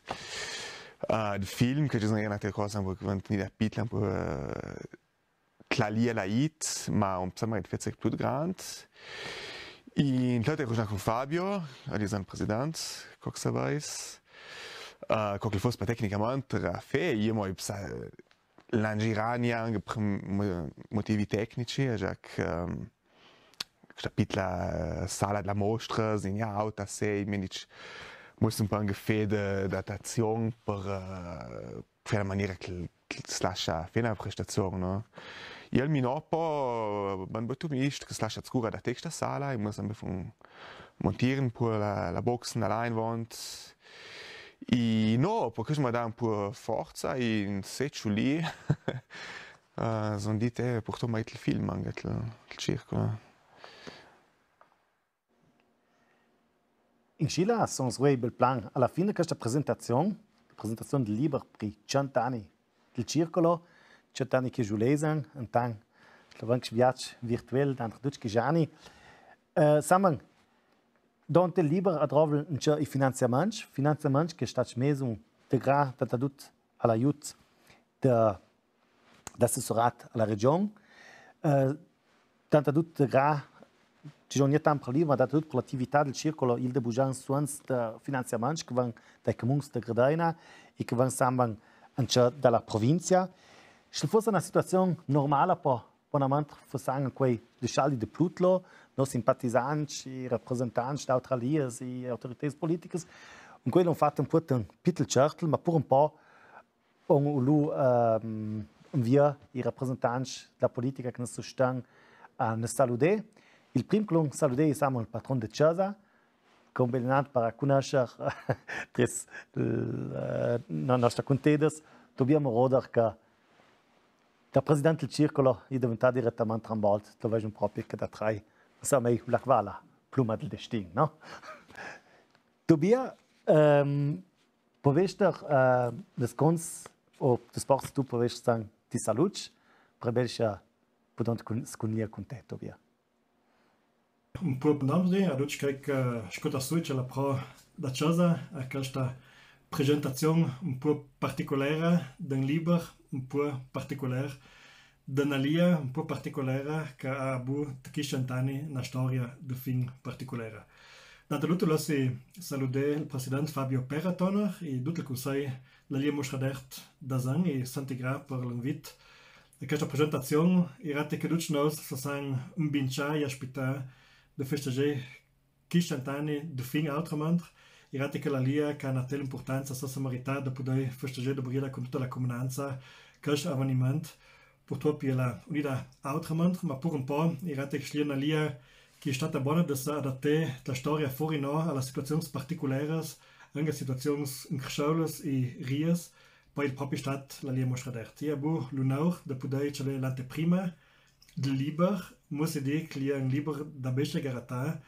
Eh, de film, che ci sono anca altre cose, un po' che vanno in pitla, un po', eh, tla lia la it, ma un psa magari fezze plu grand. I in tla rugnà cun Fabio, el è el president, co che savais. Eh, co che fosse tecnicamente, Rafè, io mo, psa, l'angirania anca per mo-, motivi tecnici, e già che, ehm, sta pitla, eh, sala dla mostras, in auta, sei, mi dice, mo un po' anca fà de, d'adatazion per, eh, fà la maniera che, che si lascia fà la prestazion, no? E el mi no po, ma bo tu mi dici che si lascia scura da te sta sala, e mo sempre fu un montieren, pur la, la box, la Leinwand, I no, po che mi dà un po' forza, in se ciuli, eh, son dite, purto mai il film, anca il, il circolo. In Scila son svuì bel plan, alla fine questa presentazion, presentazion del liber pri cent'ani del circolo, cent'ani che giulesan, un tan, la vanc viac virtuel, dan duc che giani. Eh, Saman, Dont el liber a drov l'nce i finanziaments, finanziaments che stat mesun de gra, tantadut a l'aiut de, d'assessorat a la region. Eh, tantadut de gra, ci son gnà tant per liber, ma tantadut per l'atività del circolo, il de bugian suons de finanziaments che van dai comuns de Gradaina e che van samban anca da la provinzia. Se fosse una situazion normala, po bonamant fossan quei de scialdi de plu tlo, no simpatizants, i rapresentants d'autras lias, i autoritads politicas. Un quei l'on fat un po' un pitel certel, ma pur un po' on lu, ehm, via i rapresentants da politica che ne sustan a ne saludar. Il prim che l'on saludar è Samuel, patron de casa, combinant per cunnoscer tris, eh, no, nostra cuntedas, Tobia Moroder, che da president del circolo, i deventa diretament trambolt, dove un propi che da trai, insomma, la quala pluma del destin, no? Tobia, ehm, povester, eh, des cons, o des ports tu povester san ti saluts, prebelscia, pudont cun-, scunlia cun te, Tobia. Un po' bonamdi a ducj chei che scuta su ce la pro da casa, a questa presentazion un po' particolera d'un liber, un po' particoler, d'una lia un po' particolera che a bu tchi cent'ani na storia de fin particolera. Dantadut lassi saludar il president Fabio Peratoner e dut il cunsei la lia Mostra d'Art da Zan e santi gra per l'invit. E questa presentazion, irate che ducj nos sa san imbincià e aspità de festegiar chi cent'ani de fin autrament, irate che la lia che a na tel importanza sa sa marità de pudei festegiar de brila cun tuta la comunanza quest aveniment. Purtroppo e la unida autrament, ma pur un po', irate che sia na lia che e stata bona de sa adattar la storia fori no a las situazions particuleras, anca situazions incresciulas e rias, po il propi stat la lia Mostra d'Art. E a bu l'unor de pudei ceder l'anteprima del liber, mussi dir che l'è un liber da bestia garatà,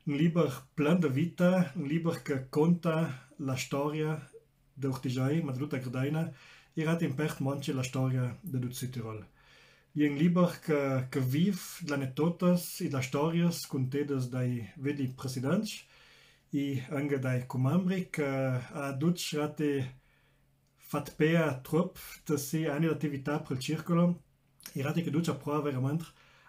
un liber plen de vita, un liber che conta la storia de Urtigioi, ma de tuta Gradaina, irate in part monci la storia de dut Südtirol. L'è un liber che, che viv de las anetotas e de las storias cuntedas dai vedi presidents e anca dai cumembri che a ducj irate fat pea truop de si ani d'atività per il circolo, irate che ducj a prova verament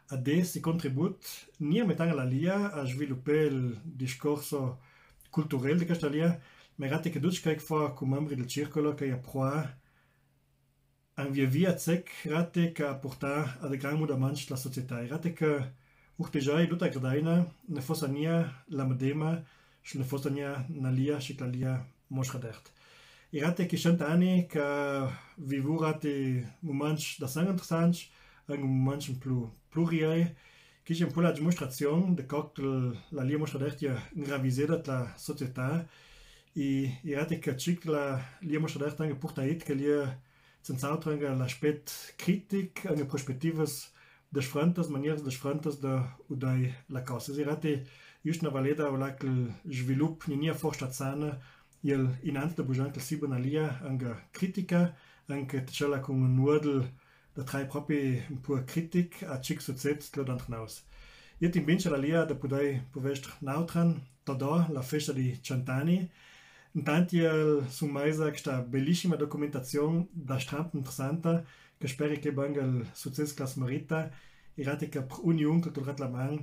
a dà si contribut, nia metan la lia a svilupar il discorso culturel de questa lia, ma irate che ducj chei che fa cumembri del circolo che a prova a invia via zec, irate che a purtà a de gran mudaments la società, irate che Urtigioi, duta Gradaina, ne fossa nia la medema, se ne fossa nia na lia, sicla lia Mostra d'Art. Irate chi cent'ani che a vivù irate muments da san interessants, anca muments un plu, plu riei, chi xe un po' la dimustrazion de co che la lia Mostra d'Art l'è inraviseda la società, e irate che cicla lia Mostra d'Art anca purta it che l'è senz'altro anca l'aspet critic, anca prospettivas difrentas, manieras difrentas de udei la causa. Irate just na valeda, voilà, che il svilup n'è nia forsa sana, el inanz de bugian che si bona lia anca critica, anca tacela cun un nuodel da trai propi un puo critic a ciò che suced tlo dant naus. Iut invincia la Lia da pudei puvestr nautran, da da la festa di ciant'ani. Intant iel sun maisa chesta belissima documentazion da stramp interessanta, che speri che bangel suced che la smerita, e rati che per un jung che tu rat la man,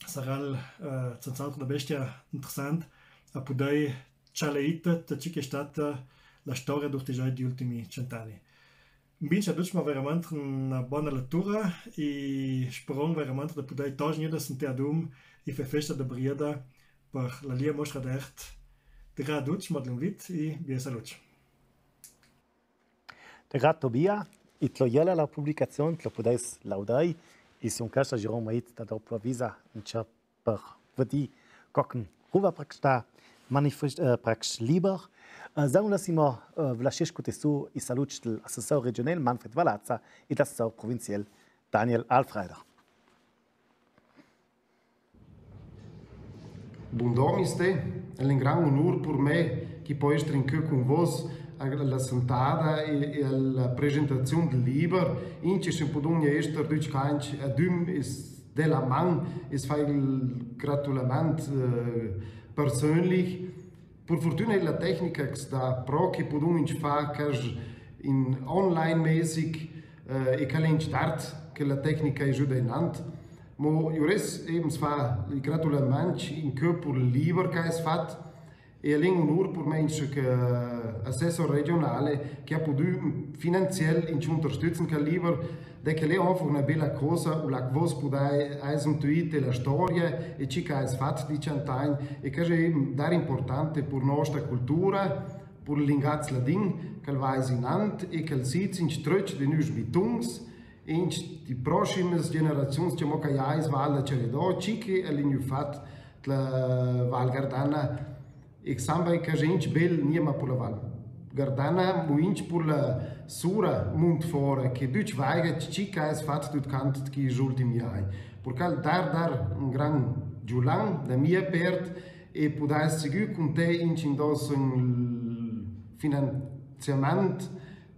sarà, eh, senz'altro da bestia interessant a pudei cialeit ta ciò che e stata la storia durti già di ultimi ciant'ani. Invincia ducmo veramente una bona lettura e speron veramente da pudei togi gnüda sentì adum e fè festa da brieda per la Lia Mostra d'Art. Te gra ducmo dl'invit e bia salute. Te gra Tobia, e tlo jela la publicazion, tlo pudeis laudei, e sun chesta giron mait da dopo avisa, ince per vedi cocn ruva per chesta manifest-, eh, per chest liber. Eh, zanu lasimo, eh, vlascescu te su e salut dl'assessor regionel Manfred Valazza e dl'assessor provinziel Daniel Alfreider. Bundò, mistè, al è un gran unur per me che po ester incö cun vos a la sentada e, e a la presentazion dal liber. Ince se pudun ester ducj canc adüm e s-, de la man e s-, fai il gratulament, eh, persönlich. Per furtüna e la tecnica che sta pro che pudun ince fa casch in online mäßig, eh, e che al è ince tard che la tecnica e giuda inant. Mo iuris eben s-, fa i gratulaments incö per il liber che ais fat. E al è un unur per me ince che assessor regionale che ha pudü finanziel ince unterstützen chel liber, de che al è einfach una bela cosa, u là che vos pudais intuir la storia e ciò che ais fat di ciant'agn, e che al è eben dar importante per nostra cultura, per l'ingaz ladin, che al vaia inant e che al sedi ince tröcc de nüs bituns, ince di prossimas generaziuns, che mo che jais val da Ceredò, ciò che al è gnü fat la Val Gardana, e samba che al è ince bel niema per la Val Gardana, mo ince per la sura mund fora, che ducj vaiga ciò che ais fat dut cant chescj ultims agns. Perché al dar, dar un gran giulan da mia pert, e pudais sigür cun te ince indosso un finanziament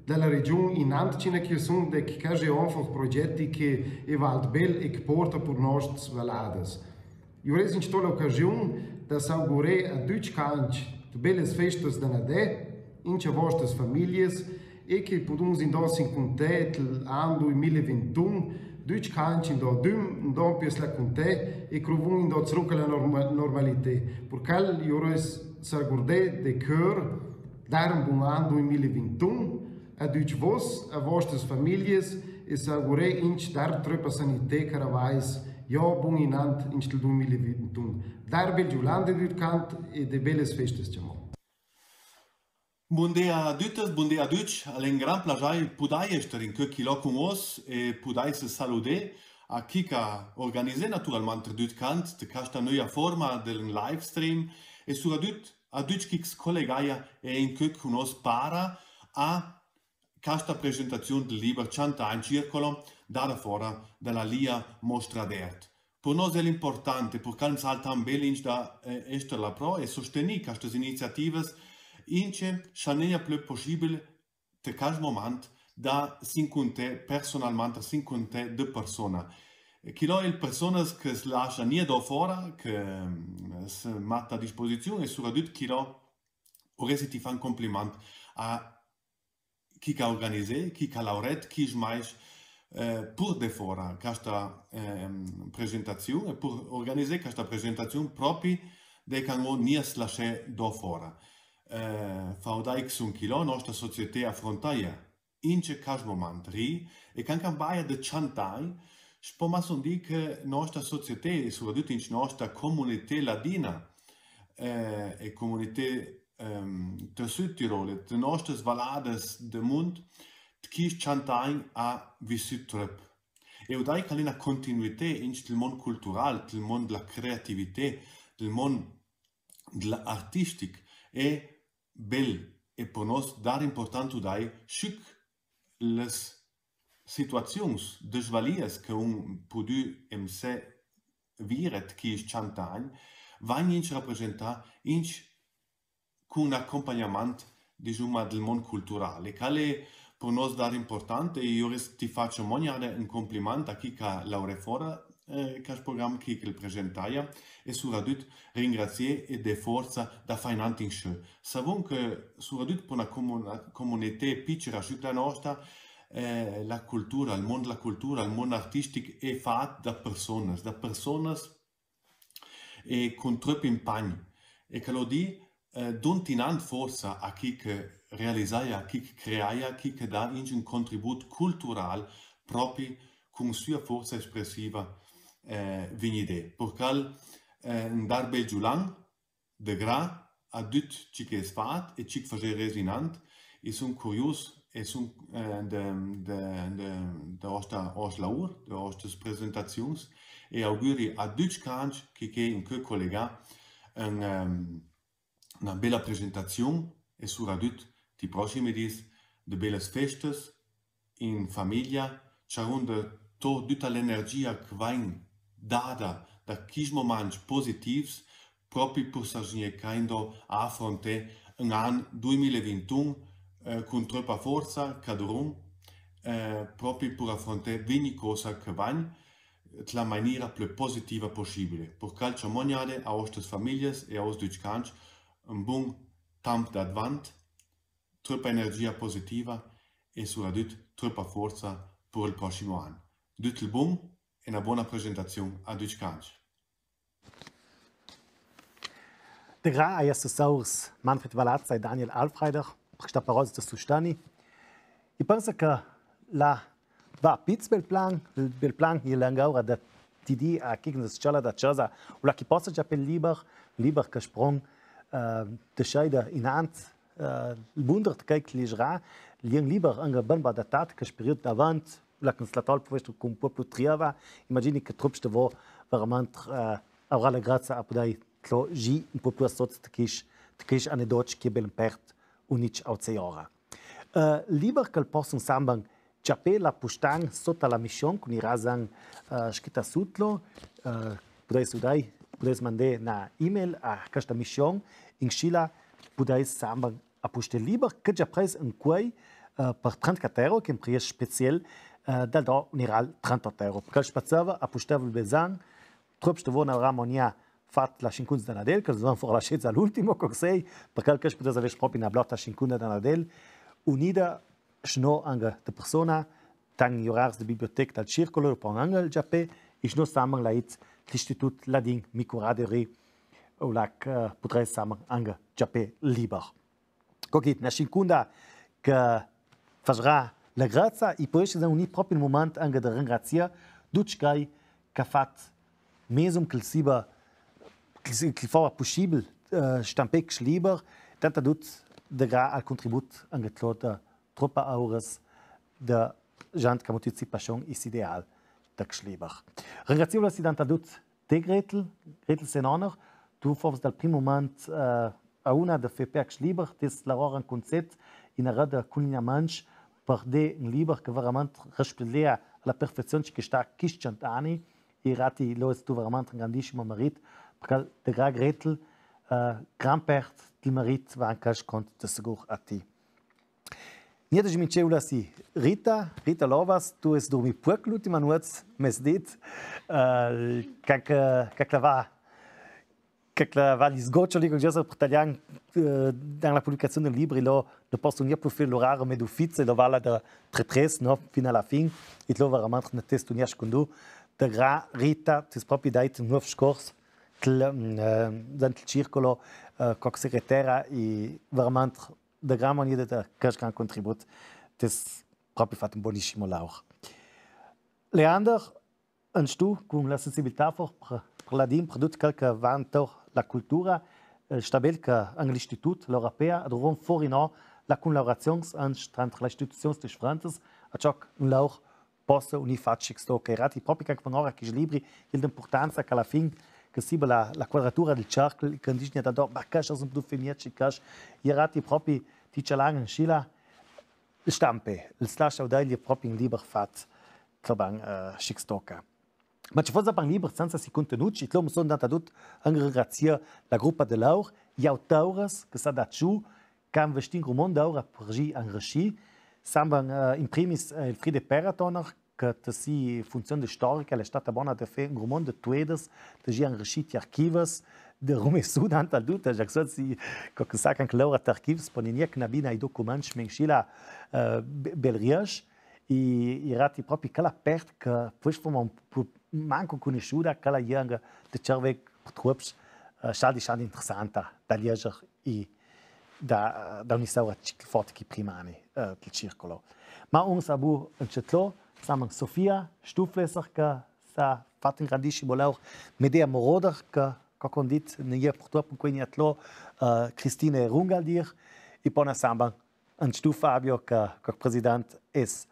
da la regiun inant, cina che sun de che casch e einfach progeti che e vald bel e che porta per nostas valadas. Iuris ince to la ocasiun da s'augurè a ducj canc de belas festas da Nadè, ince a vostas famiglias, e che pudun indosso incunter l'an dui mila e vintun, ducj canc indò adüm, indò piesla cun te, e che ruvun indò zruc a la norma-, normalità. Perché iuris s'augurè de cör, dar un bun an dui mila e vintun, a ducj vos, a vostas famiglias, e s'augurè ince dar tröpa sanità che al vaia, jo, bun inant ince dal dui mila e vintun. Dar bel giulan de dut cant e de belas festas, ciamò. Bundì a dutas, bundì a ducj, al è un gran plasgià pudei ester incö chilò cun vos e pudei se saludè a chi che organizè naturalment dut cant de chesta nöia forma del live stream e suradut a ducj chi che s-colegaia e incö cun vos para a chesta presentaziun del liber Ciant'agn circolo, dada fora da la Lia Mostra d'Art. Per nos al è importante, perché al salta ben ince da, eh, ester là pro e sostenì chestas iniziativas, ince s'a n'è plö possibil te chest moment da s'incuntrà personalment, s'incuntrà de persona. E chilò e personas che s-, lascia nie do fora, che, mm, s-, metta a disposiziun e suradut chilò, voressii fà un compliment a chi che organizè, chi che laurè, chi smais, eh, pur de fora chesta, ehm, presentaziun e pur organizè chesta presentaziun propi de che no nie s-, lascià do fora. Eh, fa udai che sun chilò, nostra società afrontaia ince chest moment ri, e che anca baia de ciant'agn, s-, po ma son dì che nostra società, e suradut ince nostra comunità ladina, eh, e comunità ehm, te Südtirol, te nostras valadas de mund, de chescj ciant'agn ha vissüt tröp. E udai che al è una continuità ince del mond cultural, del mond de la creatività, del mond de la artistic, e bel, e per nos dar important udai, sciuc las situaziuns, disvalias che un pudü em se vire de chescj ciant'agn, vagn ince rapresentà ince cun accompagnament, disoma, del mond cultural. Che al è per nos dar important, e jo rest ti facio mognare un complimento a chi ca laure fora, eh, ca sto program, chi che presentaia, e suradut ringrazie e dè forza da fà inanti inscì. Savon che suradut per una comuna-, comunità piccera, sciù ca la nostra, eh, la cultura, el mond la cultura, el mond artistic è fat da personas, da personas e cun tropp impagn. E ca lo dì, eh, dont inant forsa a chi che realizaia, a chi che creaia, chi che dà inch un contribut cultural propi cun sua forsa espressiva, eh, vignidè. Porcal, eh, un dar bel giulan, de gra a dut ci che es fat e ci che fazeres inant, e sun curius, e sun, eh, de, de, de, de ostra, ostra laur, de ostras presentaziuns, e auguri a ducj canc chi che in che collega un, ehm, una bela presentaziun e suradut ti prossimi dis de belas festas in famiglia, ciarunde to duta l'energia che vain dada da chis moments positivs, propi pur sargnecain do a afrontè un an dui mila e vintun, eh, cun troppa forza, cadrun, eh, propi pur afrontè vigni cosa che vain, la manera plö positiva possibile. Pur calcio mognade a ostas famiglias e a os ducj canc, un bun tamp d'advant, troppa energia positiva e suradut troppa forza pur el prossimo an. Dut el bun e una bona presentaziun a ducj canc. De gra a jestes saurs Manfred Valazza e Daniel Alfreider, per chestas parolas de susteni. I pensa che la va piz bel plan, bel plan, i l'angaura da ti dì a chi che ne sciola da casa, u là chi possa giapè liber, liber che spron, eh, de scheida inant, eh, il bunder de chei che legerà, lien liber anche ben badatat, che speriut davant, là che la tol può essere un po' più triava, imagini che troppo ste vo veramente, eh, avrà la grazia a poter tlo gi un po' più a sotto de chis, de chis anedots che ben pert unic a ozeora. Eh, liber che posson samban ciapè la pustan sotto la mission, cun i rasan, eh, scritta sotto, eh, pudeis udai, pudeis mandè na email a questa mission, in scila pudeis samban a pustel liber, che già pres in quei, eh, per trentaquattro euro, che è un pries special, eh, dal do uniral trentotto euro. Perché spazzava a pustel besan, troppo ste vo n'avrà monia fat la scincuncia da Nadel, che van for la sceza l'ultimo, co sei, perché che pudeis aver propi na blotta scincuncia da Nadel, unida, sno anche de persona, tan i orars de biblioteca dal circolo, lo pon anche giapè, e sno samban la it, l'istitut ladin Micuraderie, u là che, eh, pudeis samban anche giapè liber. Co chì, na scincuncia che fasarà la grazia, e po esse un propi moment anche de ringrazià ducj chei che à fat, mesum che siba, che si, che fora pussibel, eh, stampè chest liber, tant a ducj de gra al contribut anche tlo de troppa auras de gent che à mutì si passion e s'ideal de chest liber. Ringrazià vos sì tant a ducj, te Gretel, Gretel Senoner, tu fovs dal prim moment, eh, a una de fer per chest liber, te si lavorà in concet, in arada cun in manch, per dì un liber che veramente respleglea a la perfezion ce che sta chis cent ani, e rati lo es tu veramente un grandissimo merit, perché de gra Gretel, eh, gran pert del merit va anche cont de sigur a ti. Gnente sminceula sì. Rita, Rita Lovas, tu es durmì puoc l'ultima nuot, m'es dit, eh, che, che, che la va, che la va li sgoccioli, come si dice per talian, eh, dan la publicazion del libri, lo, lo posso gnà più fer l'orario, me d'ufficio, lo va là da tre, tre, no? Fin a la fin, e lo veramente ne testo gnà secondo. De gra Rita, te si propi dait un nuov scors, che, mm, eh, dentro il circolo, eh, co segretera, e veramente de gran manera de, de, che gran contribut, te si propi fat un bonissimo laur. Leander, anche tu, cun la sensibilità per, per, per ladin, per dut chel che va intor la cultura, eh, sta bel che anche l'istitut, l'Europea, a dovron fori, no, la collaborazion anche tra l'istituzion de Francis, a ciò che un laur possa unì faci sto che rati, propi che anche ora che i libri, il d'importanza che a la fin, che siba la, la quadratura del cerchio, che dice da do, ma che sono più femmici, che i rati propi, ti ce l'hanno in scila, stampe, il slash audai li propi in liber fat, che van, eh, schick stoca. Ma ce fosse par liber senza si contenuti, e lo son data dut anche ringrazià la gruppa de laur, i autores, che sa da ciù, che han vestin un mond d'aura per gi angrasci, Samban, eh, in primis, eh, Elfriede Peratoner, che te si funzion de storica, l'è stata bona de fà un gru mont de tuedas, de ghjà ingruscì i archivs, de rumessù dentro a duta, già che si, co che sa che anca lora d'archivs, pò gnà cunabì i documents, ma inscì la, eh, be-, bel riesce, i, i rati propi che la pert che, pò, manco cunusciuda, che la ghjunga de cervec, purtroppo, eh, scialdi, scialdi interessanta da lieger i da, da una storia forte che prima ani, eh, del circolo. Ma un sabu un cetlo, Samban Sofia Stufleser, che s'ha fatt un grandissimo laur, Medea Moroder, che, che condit, ne è purtroppo quegli atlo, eh, Christine Rungaldir, i pò na Samban, un Stu Fabio, che, che president es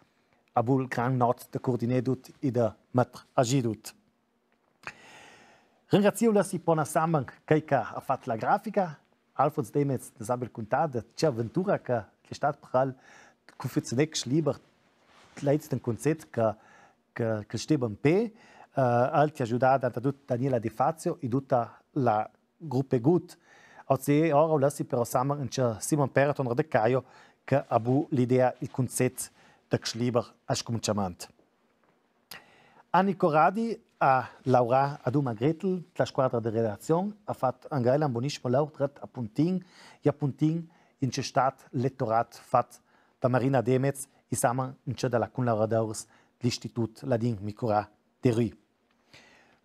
abul gran not de coordinedut i de metr agidut. Ringraziu lassi pò na Samban, chei che ha fatt la grafica, Alfons Demez, de Sabel Cuntat, de Cia Ventura, che l'è stat per el cunfezionet chest liber, leit un concet che, che, che steva in pe, eh, el ti ha giudà, da tut Daniela De Fazio, i duta la gruppe Gut. Oze ora lassi però Samban un Simon Peraton de Caio, che ha bu l'idea, il concet de chest liber a scuminciament. Anni Corradi ha laurà a Duma Gretel, la squadra de redazion, ha fatt anca ela un bonissimo laur dret a Puntin, i a Puntin in ce stat lettorat fatt da Marina Demez, i Samban in ce da la cunlauradors de l'Istitut Ladin Micurà de Rü.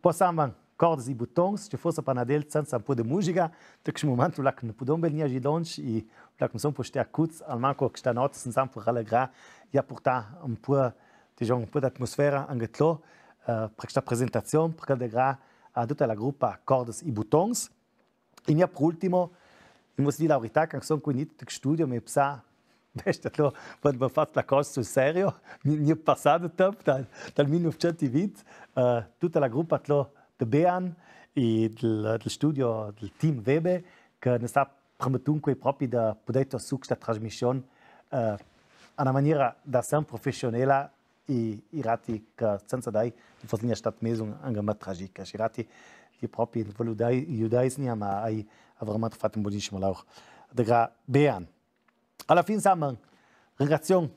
Pò Samban, Cordes i Butons, ce fosse panadel senza un po' de musica, de chest moment là che ne pudon ben gnà gidonc, i là che ne son po' stà a cuz, almanco chesta not, senza un po' ralegrà, i a purtà un po', diciamo, un po' d'atmosfera, anca tlo, eh, per chesta presentazion, per ralegrà a duta la gruppa Cordes i Butons. E gnà per ultimo, i vos dì la verità, che son quindi in studio, me psa, veste tlo, quando me fatt la cosa sul serio, mi, mi è passà temp dal, dal mil novecento vint, eh, duta la gruppa tlo de Bean, e del, del studio del team Webe, che ne sta permettun quei propi de puder tor su chesta trasmission, eh, a una maniera da sen professionela, i, i rati che senza dai, forse gnà stat meso un, anca ma tragica. I rati, i propi, i voludai, i judais gnà, ma hai, ha veramente fatt un bonissimo laur. De gra Bean. Alla fin Samban, ringrazion,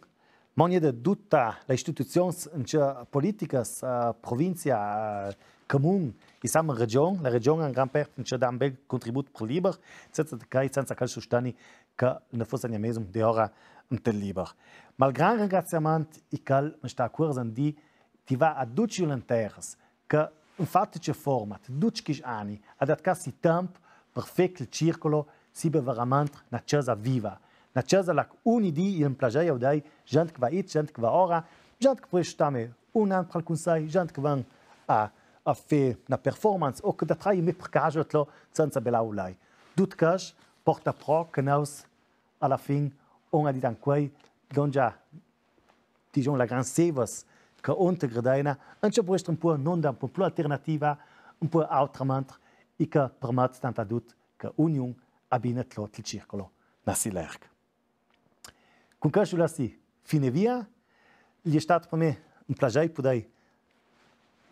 manie de duta la istituzions, in ce politicas, eh, provinzia, eh, comun, i Samban region, la region in gran part, in ce da un bel contribut per liber, senza de cai, senza cal susteni, che ne fosse gnà meso de ora inte liber. Ma il gran ringraziament, i cal me sta a cuor, sen di, ti va a ducj i volontaires, che in fatt ce format, ducj chescj ani, a dat ca si temp per fè che il circolo sibe veramente na cesa viva. Na cesa là che ogni dì i implageia udai, gent che va it, gent che va ora, gent che pò sta me un an per il cunsei, gent che van a, a fè na performance, o che da trai me per caso tlo, senza bela ulai. Dut cas, porta pro che nous, alla fin, on a dit anquei, dongia, diciamo, la gran sevas, che on te gredina, un ce può essere un po' non da un po' più alternativa, un po' autrament, e che permette tant a dut che union abina tlot il circolo na si lerg. Cun questo lassi fine via. L'è stat per me un plager pudei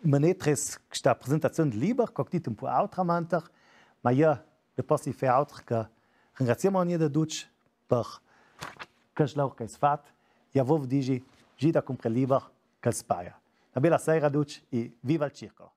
menetres questa presentazion de liber, co dit un po' autramente, ma io ne possi fà auter che ringrazià manie de ducj per quest laur che ais fat, e a vov disi, gida cumpre liber che spaia. Na bela sera a ducj e viva il circolo!